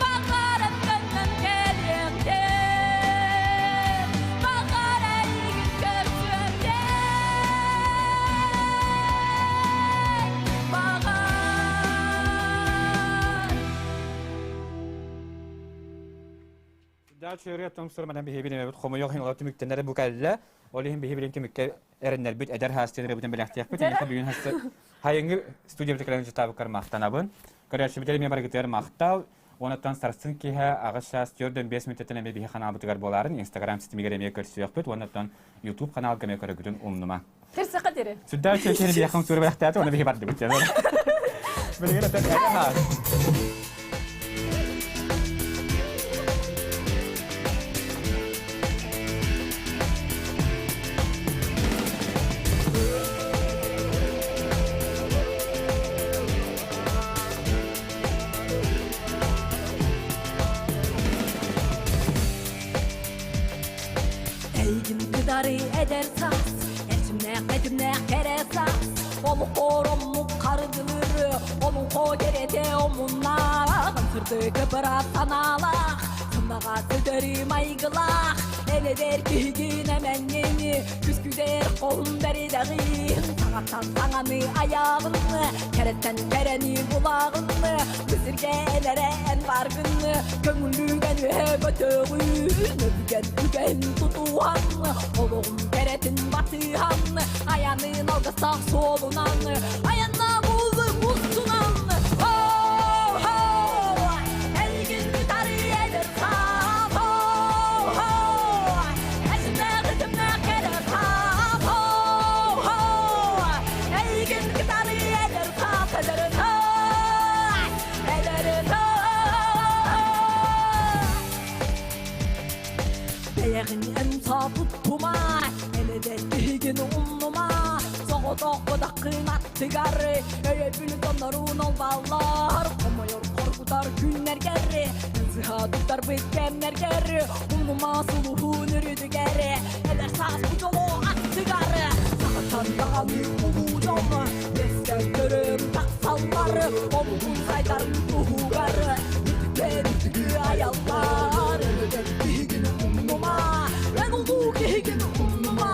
Баҕаран төннөн кэлиэм диэн, баҕар эйигин көрсүөм диэн, баҕар. Да чөрү том сурманан биһибин эбит хомойох иһин олор түмүктэнэрэ бу кэллэ. Ол иһин биһибин түмүккэ эрэннэрбит эдэр хаастыын эрэ бүтэн бэлэхтиэхпит. Эйиэхэ бүгүн хассы хайыҥы студиябыт кэлэн дьытаабыккар махтанабын. Көрөөччүбүтэр эмиэ барыгытыгар махтал. Онуттан сарсын киэһэ аҕыс чаас 4-5 мүнүүтэттэн эмиэ биһи ханаалбытыгар буоларын Инстаграм ситимигэр эмиэ көрсүөхпүт. Уоннаттан YouTube ханаалга эмиэ көрөгүтүн умнума. Кирсэхэ диэри. Сүрдээх үчүгэй киһини биһиэхэ умсуура бэлэхтээтэ, уонна биһи бардыбыт. Билигин этэн Эйигин кытары эдэр саас, эрчимнээх тэтимнээх кэрэ саас, олоххор омук харгылыр, олоҥхо кэрэтэ омуннаах, сырдык быраап санаалаах, сымнаҕас өтөрү майгылаах, элэдэр киһигин эмэҥҥин, күскүдэр холун бэридэҕин, саҥаттан саҥаны айаҕын, кэрэттэн кэрэни булаҕын, бу сиргэ элэрэ эн бааргын, көҥүллүүгэн үһэ көтөҕүн, өбүгэн үгэһин тутуһан, олоҕун кэрэтин батыһан, айанын алгыстаах суолунан, айанна буллук устунан, Ho-ho! Эйигин кытары эдэр саас, Ho-ho! Эсимнээх ытымнаах кэрэ саас, Ho-ho! Эйигин кытары эдэр саас, эдэр саас, эдэр саас. Бэйэҕин эн саапыттыма, элэдэр киһигин умнума, соҕотох бодаххын аттыгар, өйөбүл донорун олбаллар, хомойор хоргутар күннэргэр, сыһа туттарбыт кэмнэргэр, умнума сулуһун үрүдүгэр, эдэр саас бу дьолу аттыгар, сахаттан даҕаны улуу дьон, бэстэн көрөн тахсаллар, омугун сайдар туһугар, үтүктэн үтүгү айаллар, өлөдөн киһигин умнума, эн улуу киһигин умнума,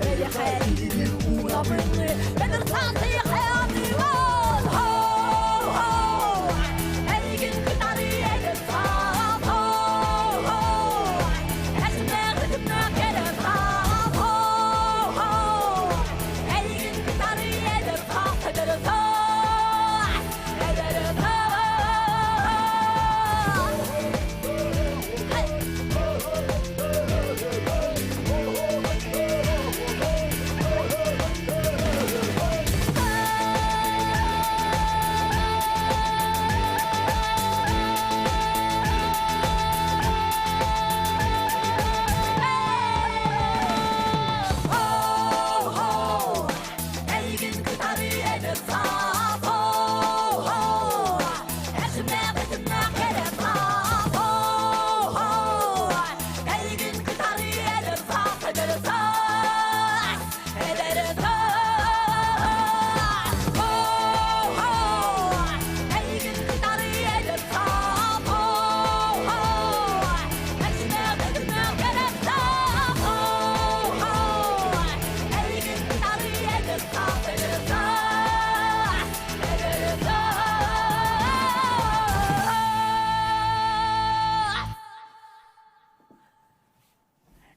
эйэхэ илиибин уунабын, эдэр саас эйэхэ аныыбын, хо-хо, эйигин кытары эдэр саас, хо-хо, эсимнээх ытымнаах кэрэ саас, хо-хо, эйигин кытары эдэр саас, эдэр саас, эдэр саас. Hey! Ho-ho! Эйигин кытары эдэр саас, Ho-ho! Эсимнээх ытымнаах кэрэ саас, Ho-ho! Эйигин кытары эдэр саас, эдэр саас, эдэр саас, Ho-ho! Эйигин кытары эдэр саас, Ho-ho! Эсимнээх ытымнаах кэрэ саас, Ho-ho! Эйигин кытары эдэр саас, эдэр саас, эдэр саас.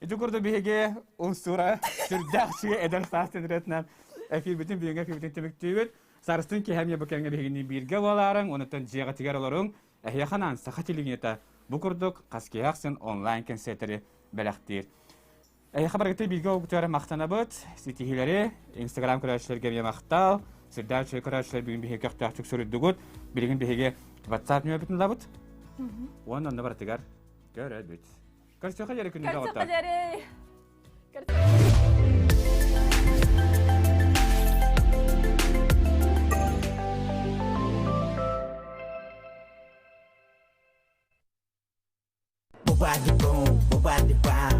Ити курдук биһиги умсуура сүрдээх үчүгэй эдэр саас тендеретинэн эфирбитин бүгүҥҥү эфирбитин түмүктүүбүт. Сарсын киэһэ бу кэмҥэ биһигини бииргэ буолаарыҥ, онуттан дьиэҕитигэр олоруҥ. Эһиэхэ анаан Саха телевидениета бу курдук хас киэһэ ахсын онлайн кэнсиэртэри бэлэхтиир. Эһиэхэ барыгыты бииргэ олгутугар махтанабыт. Ситиһиилэри Инстаграм көрөөччүлэргэ эмиэ махтал. Сүрдээх үчүгэй көрөөччүлэр бүгүн биһиги көхтөөхтүк суруйдугут. Билигин биһиги WhatsApp нөмербүтүн ылабыт. Уонна онно барытыгар көрөбүт. Көрсүөххэ диэри күндү Көрсүөххэ диэри!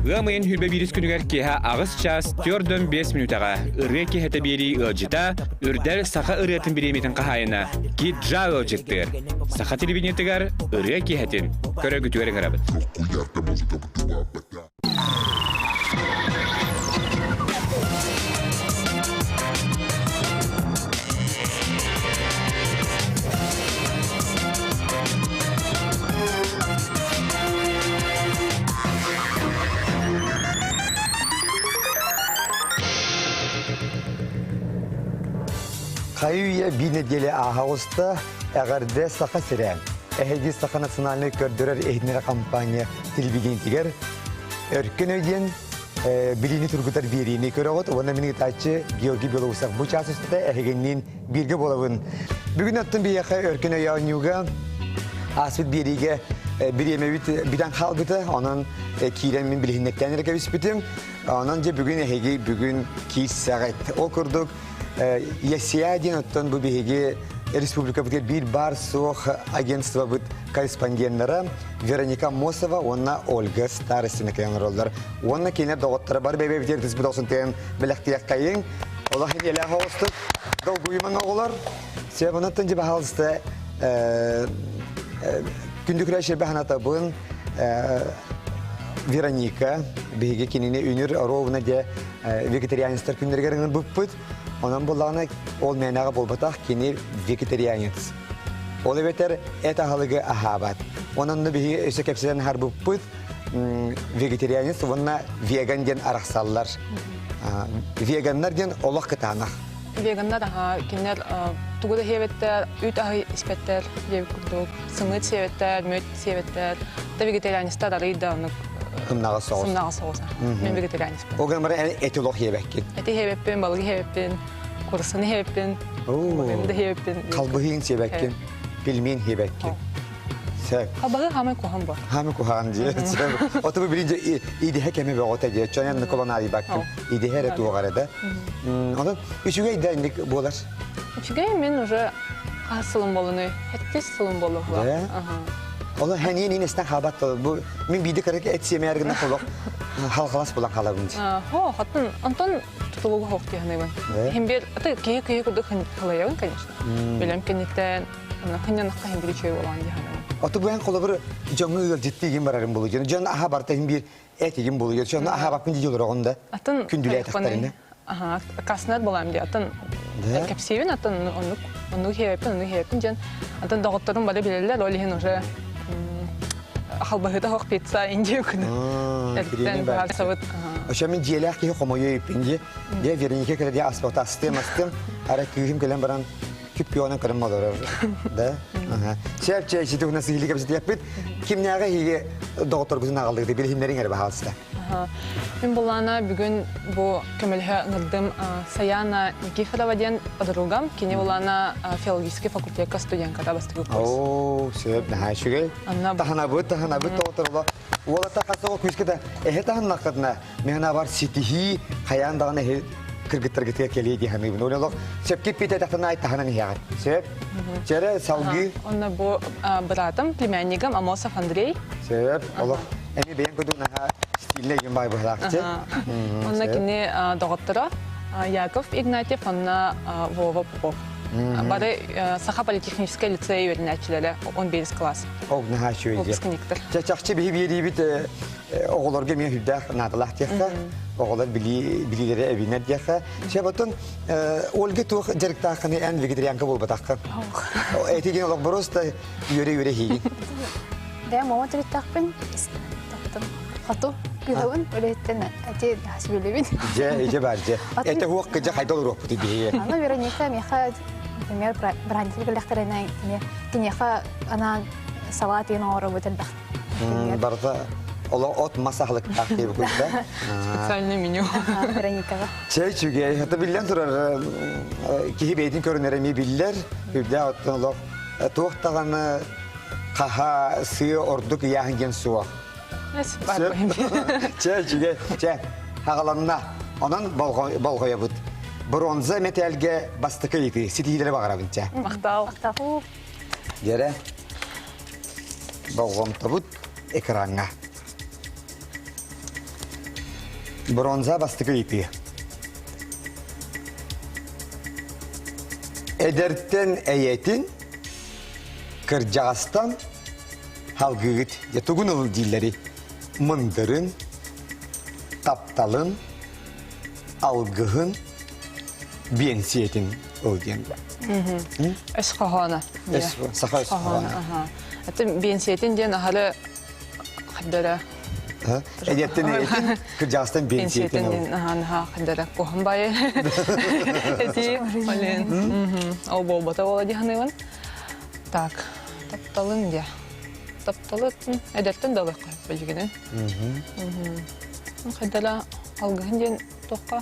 Ыам ыйын хүрбэ биирис күнүгэр киэһэ аҕыс чаас 4-5 мүнүүтэҕэ ырыа киэһэтэ биэрии ыалдьыта Үрдэл саха ырыатын бириэмийэтин хаһаайына Киджа ыалдьыттыыр. Саха телевидениетыгар ырыа киэһэтин көрөгүтүгэр ыҥырабыт. Хайы-үйэ биир нэдиэлэ ааһа оҕуста, эҕэрдэ Саха сирэ. Эһиги Саха национальнай көрдөрөр иһитиннэрэр компания телевидениетигэр Өркөн өй диэн билиини тургутар биэриини көрөҕүт уонна мин ыытааччы Георгий Белоусов бу чаас устата эһигинниин бииргэ буолабын. Бүгүн оттон биһиэхэ Өркөн өй оонньууга ааспыт биэриигэ бириэмэбит бүтэн хаалбыта, онон киирэн мин билиһиннэттээн эрэ кэбиспитим. Онон дьэ бүгүн эһиги бүгүн киирсэҕит. Ол курдук ЯСИА диэн оттон бу биһиги республикабытыгар биир баар суох агентствобыт корреспонденнара Вероника Мосова уонна Ольга Старостина кэлэн олороллор. Уонна кинилэр доҕотторо бар бэйбэбитигэр түспүт олсун тыган бэлэхтиэххэйиҥ. Олох илиэлээх оҕустук долгуйумаҥ оҕолор. Себонаттан же баһаалыста күндү күрәшербе ханатабын Вероника биһиги кинини үнүр ровно де вегетарианецтар күннэригэр ыҥырбыппыт. Онон буоллаҕына ол мээнэҕэ буолбатах кини вегетарианец. Ол эбэтэр эт аһылыгы аһаабат. Онон биһиги өссө кэпсэтэн аһарбыппыт вегетарианец уонна веган диэн арахсаллар. Веганнар диэн олох кытаанах. Веганнар аха кинилэр тугу да сиэбэттэр, үүт аһы испэттэр диэбит курдук, сымыыт сиэбэттэр, мүөт сиэбэттэр. Да вегетарианецтар арый да оннук Сымнаҕас соҕус. Сымнаҕас соҕус. Мен вегетарианецпын. Ол гынан баран эти олох сиэбэккин. Эти сиэбэппин, балыгы сиэбэппин, курсаны сиэбэппин, балыгын да сиэбэппин. Халбыһыын сиэбэккин, пельмень сиэбэккин. Сөп. Халбаһы хаамай куһаҕан бо. Хаамай куһаҕан дии. Оту бу билин идэһэ кэми бөҕөтө дии. Чонен Николан арыйбаккын. Идэһэ эрэ туох эрэ да. Онон үчүгэй да инник буолар. Үчүгэй мен уже хас сылым болуну? Хэттис сылым болу. Ону хәниен инестен хабат бу мин биди кырык эт сиэмээр гына холох халхалас булан халабын. Хо, хатын Антон тутулугу хоқ диһаныбын. Хим бир аты киһи киһи курдук халайабын, конечно. Билем кенниттен хыннянахха хим бир үчүгэй болан диһаныбын. Оту буян холобур дьоҥҥо ыалдьыттыыгын барарын болу. Дьон аха барта хим бир этигин болу. Дьон аха баппын дии олороҕун да. Атын күндүлээ тахтарына. Аха, каснат болам ди атын кэпсиибин атын оннук оннук хиэппин оннук хиэппин диэн атын доҕотторум бары билэллэр ол иһин уже халбаһыта хоқ пицца индия күнү эртэн баһарсабыт. Ошо мин дьиэлээх киһи хомойуо иппин дии. Дьэ Вероника кэлэ дии аспакта астыам астыам ара күүһүм кэлэн баран күп-күөҕүнэн көрөн олорор. Да? Сөп чэ ичити уна сыһили кэпсэтиэхпит. Кимнээҕи иһиги доҕотторгутун аҕаллыгыт билиһиннэриҥ эрэ баһаалыста. Мин булаана бүгүн бу көмөлөһө ыҥырдым Саяна Никифорова диэн подругам. Кини булаана филологический факультекка студентката бастакы курс. Оо, сөп, наһаа үчүгэй. Таһынабыт, таһынабыт доҕотторло. Уолата хас күүскэ да эһэ таһыннаххытына, мин бар ситиһии хайаан даҕаны эһи кыргыттаргытыгар кэлиэ дии саныыбын. Ол олох сөпкө эппиэтэтэхтэн ай таһынан иһэҕит. Сөп? Чэрэ салгыы. Онно бу быраатым, племяннигым Амосов Андрей. Сөп, олох эми бэйэҥ курдук наһаа стильнэй гын баай быһалаахчы. Онно кини доҕотторо Яков Игнатьев, онно Вова Попов. Бары Саха политехническай лицей үөрэнээччилэрэ 11 класс. Ол наһаа үчүгэй. Выпускниктар. Чахчы биһи биэриибит оҕолорго эмиэ сүрдээх наадалаах диэххэ, оҕолор билиилэрэ эбинэр диэххэ. Сөп, Ольга туох дьарыктааххыный эн вегетарианка буолбатаххын? Этигин олох просто үөрэ-үөрэ иһиигин. Бэйэм мама төрүттээхпин, хоту күһэбин, үлэһиттэн эти сөбүлүүбүн. Дьэ, дьэ бар дьэ. Это хуох кыдьа хайда олоруохпут биһиги. Аны Вероника миэхэ, например, бранчер кэллэхтэринэ, киниэхэ анаан салат иэн оҥоробут элбэх. Барыта Оло от мас аһылыктаах диэби курда. Специальный меню. Вероникаҕа. Чэй үчүгэй. Это биллэн турар киһи бэйэтин көрүнэрэ эмиэ биллэр. Үрдээх оттон олох туох даҕаны хаһа сыа ордук ыйааһын диэн суох. Чэ үчүгэй. Чэ, хаҕаланна. Онон болҕойобут. Бронза мэтээлгэ бастакы ыйытыы. Ситиһиилэри баҕарабын чэ. Махтал. Махтал. Дьэрэ, болҕомтобут экраҥҥа. Бронза бастакы ыйытыы. Эдэртэн эйэтин, кырдьаҕастан халгыгыт дьэ тугун ыл дииллэри мындырын, тапталын, алгыһын, биэнсийэтин ыл диэн. Өс хоһооно. Өс саха өс хоһооно. Атын биэнсийэтин диэн аһары хаддара. Эдеттен эйэтин, кырдьаҕастан биэнсийэтин ыл. Биэнсийэтин диэн аһа хаддара куһан байы. Эти олен. Ол буолбата буола дии саныыбын. Так, тапталын диэ. Тапталы эдэртэн да ылыахха билигинин. Хайдала алгыһын диэн туохха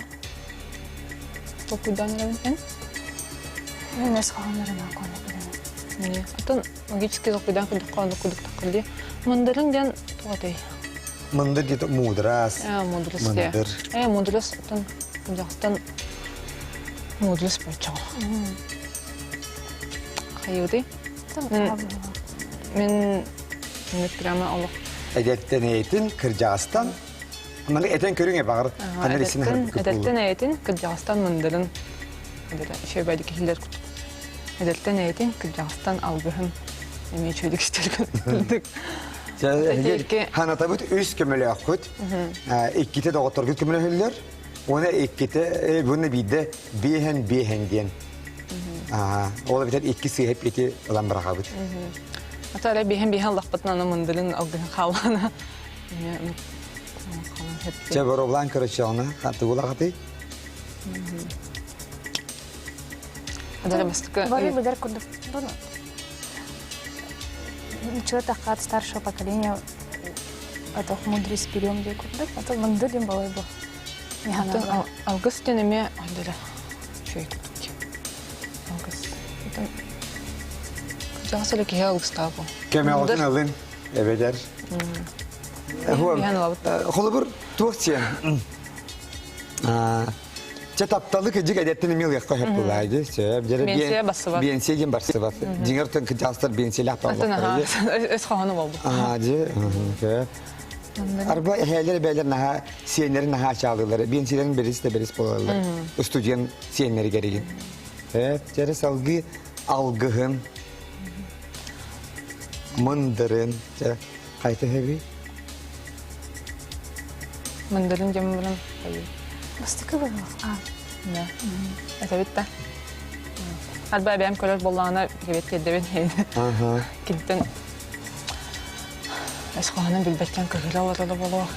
толкуйдаан эрэбин эн? Мен өс хоһооннорун аккуона билэмин. Атын логический толкуйдаан курдук оннук курдук таххыр Мындырын диэн туох Мындыр диэн мудрас. Э, мудрас Мындыр. Э, мудрас атын дьахтан мудрас болчоҕо. Хайыыдый? Мен мен прямо олох. Эдэртэн эйэтин кырдьаҕастан Маны этэн көрүҥ баҕар ханна исин Эдэртэн эйэтин кырдьаҕастан мындырын үчүгэй киһилэр Эдэртэн эйэтин кырдьаҕастан алгыһын эмиэ үчүгэйдик истэр курдук. Ханатабыт үс көмөлөөххүт. Иккитэ доҕотторгут көмөлөһөллөр. Уонна иккитэ буна биирдэ биэһэн биэһэн диэн. Ол эбэтэр икки сыыһа ити ылан бырахабыт. Ата эрэ биэһэн биэһэн ыллахпытына аны мындырын алгыһын хааллаана. Чэ боруобулаан көрөччөҕүнэ хантыгулаҕатый? Бары билэр курдук. Ничего такая старшего поколения это мудрость берем диye курдук. Это мындыр диэн балай бу. Алгыс диэн эмиэ андыра үчүгэй курдук. Алгыс. Кырдьаҕас эле киһи алгыстаах бу. Кэмэҕитин ылын эбэтэр. Холобур туох сиэн Чэ тапталы кыдьык эдэттин эмиэ ылыахха сөп буолаа сөп. Дьэ Биэнсийэ барсыбат. Биэнсийэ диэн барсыбат. Дьиҥэр кырдьаҕастар биэнсийэлээх буоллахтара. Өс хоһооно буолбут. Аа дьэ сөп. Арба эһээлэр эбээлэр наһаа сиэннэрин наһаа ачаалыылар. Биэнсийэлэрин бэрис да бэрис буолаллар. Студент сиэннэригэр игин. Сөп. Дьэ салгыы алгыһын мындырын дьэ хайта хэби Мындырын диэн баран Бастакы буолуох. Аа. Да. Этэбит да. Арба эбээм көрөр буоллаҕына кэбиэт тиэрдэбин. Кинтэн өс хоһоонун билбэттэн кыһыла олороло буолуох.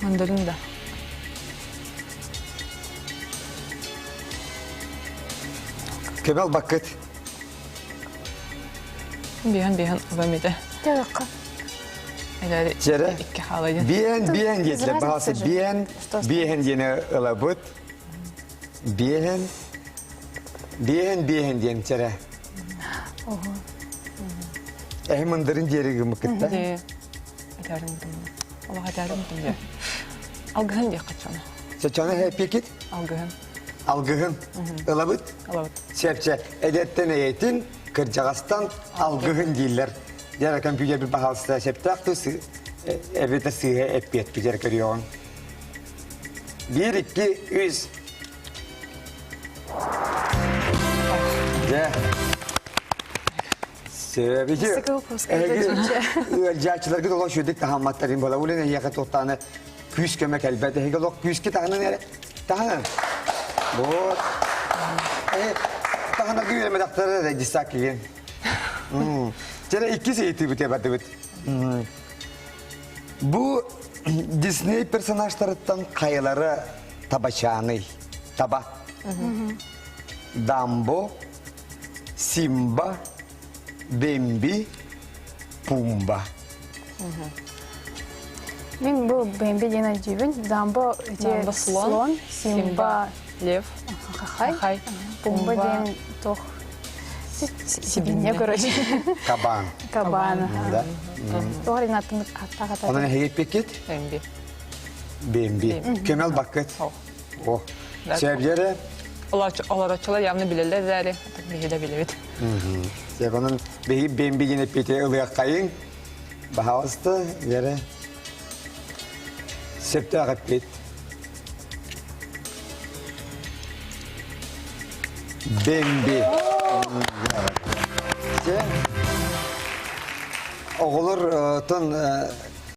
Мындырын да. Көбөл баккыт. Биһэн биһэн абам этэ. Тыакка. Дьэрэ. Биэн биэн диэтилэр. Баҕасы биэн биэһэн диэни ылабыт. Биэһэн биэһэн биэһэн диэн чэрэ. Эһи мындырын диэри гыммыккытта. Олох этэрим дии. Алгыһын диэххэ чоно. Чочоно хэппикит? Алгыһын. Алгыһын. Ылабыт? Ылабыт. Сөпчө эдэртэн эйэтин, кырдьаҕастан алгыһын дииллэр. Дьэ, компьютер баһаалыста сөптөөх тус эбэтэр сыыһа эппиэт дьэр көрүөҕүҥ. Биир, икки, үс. Дьэ. Сөбүчү. Ыалдьааччыларгыт олох үчүгдүк таһамматтарын буола. Улин эһиэхэ туохтааны күүс көмө кэлбэт. Эһиги олох күүскэ таһынан эрэ. Таһынан. Вот. Таһынан үөрэмэтэхтэр эрэ дьиссаак киһи. Чэрэ иккис ыйытыыбыт бардыбыт. Бу Дисней персонажтарыттан хайалара табачааный? Таба. Дамбо, Симба, Бэмби, Пумба. Мин бу Бэмби диэн өйдүүбүн. Дамбо Дамбо слон, Симба лев, Хахай, Пумба диэн туох сибинья короче. Кабан. Кабан. Да. Туох эрин аттын аттаах Онон эһиги эппиккит? Бэмби. Бэмби. Көмөл баккыт. О. Сөбдері? Олорочулар явно билелер дәри, биһи да билебит. Сөп, онон биһиги бэмби диэн эппити ылыаххайыҥ. Баһаалыста, Вера. Сөптөөх эппит. Бэмби. Оҕолор тон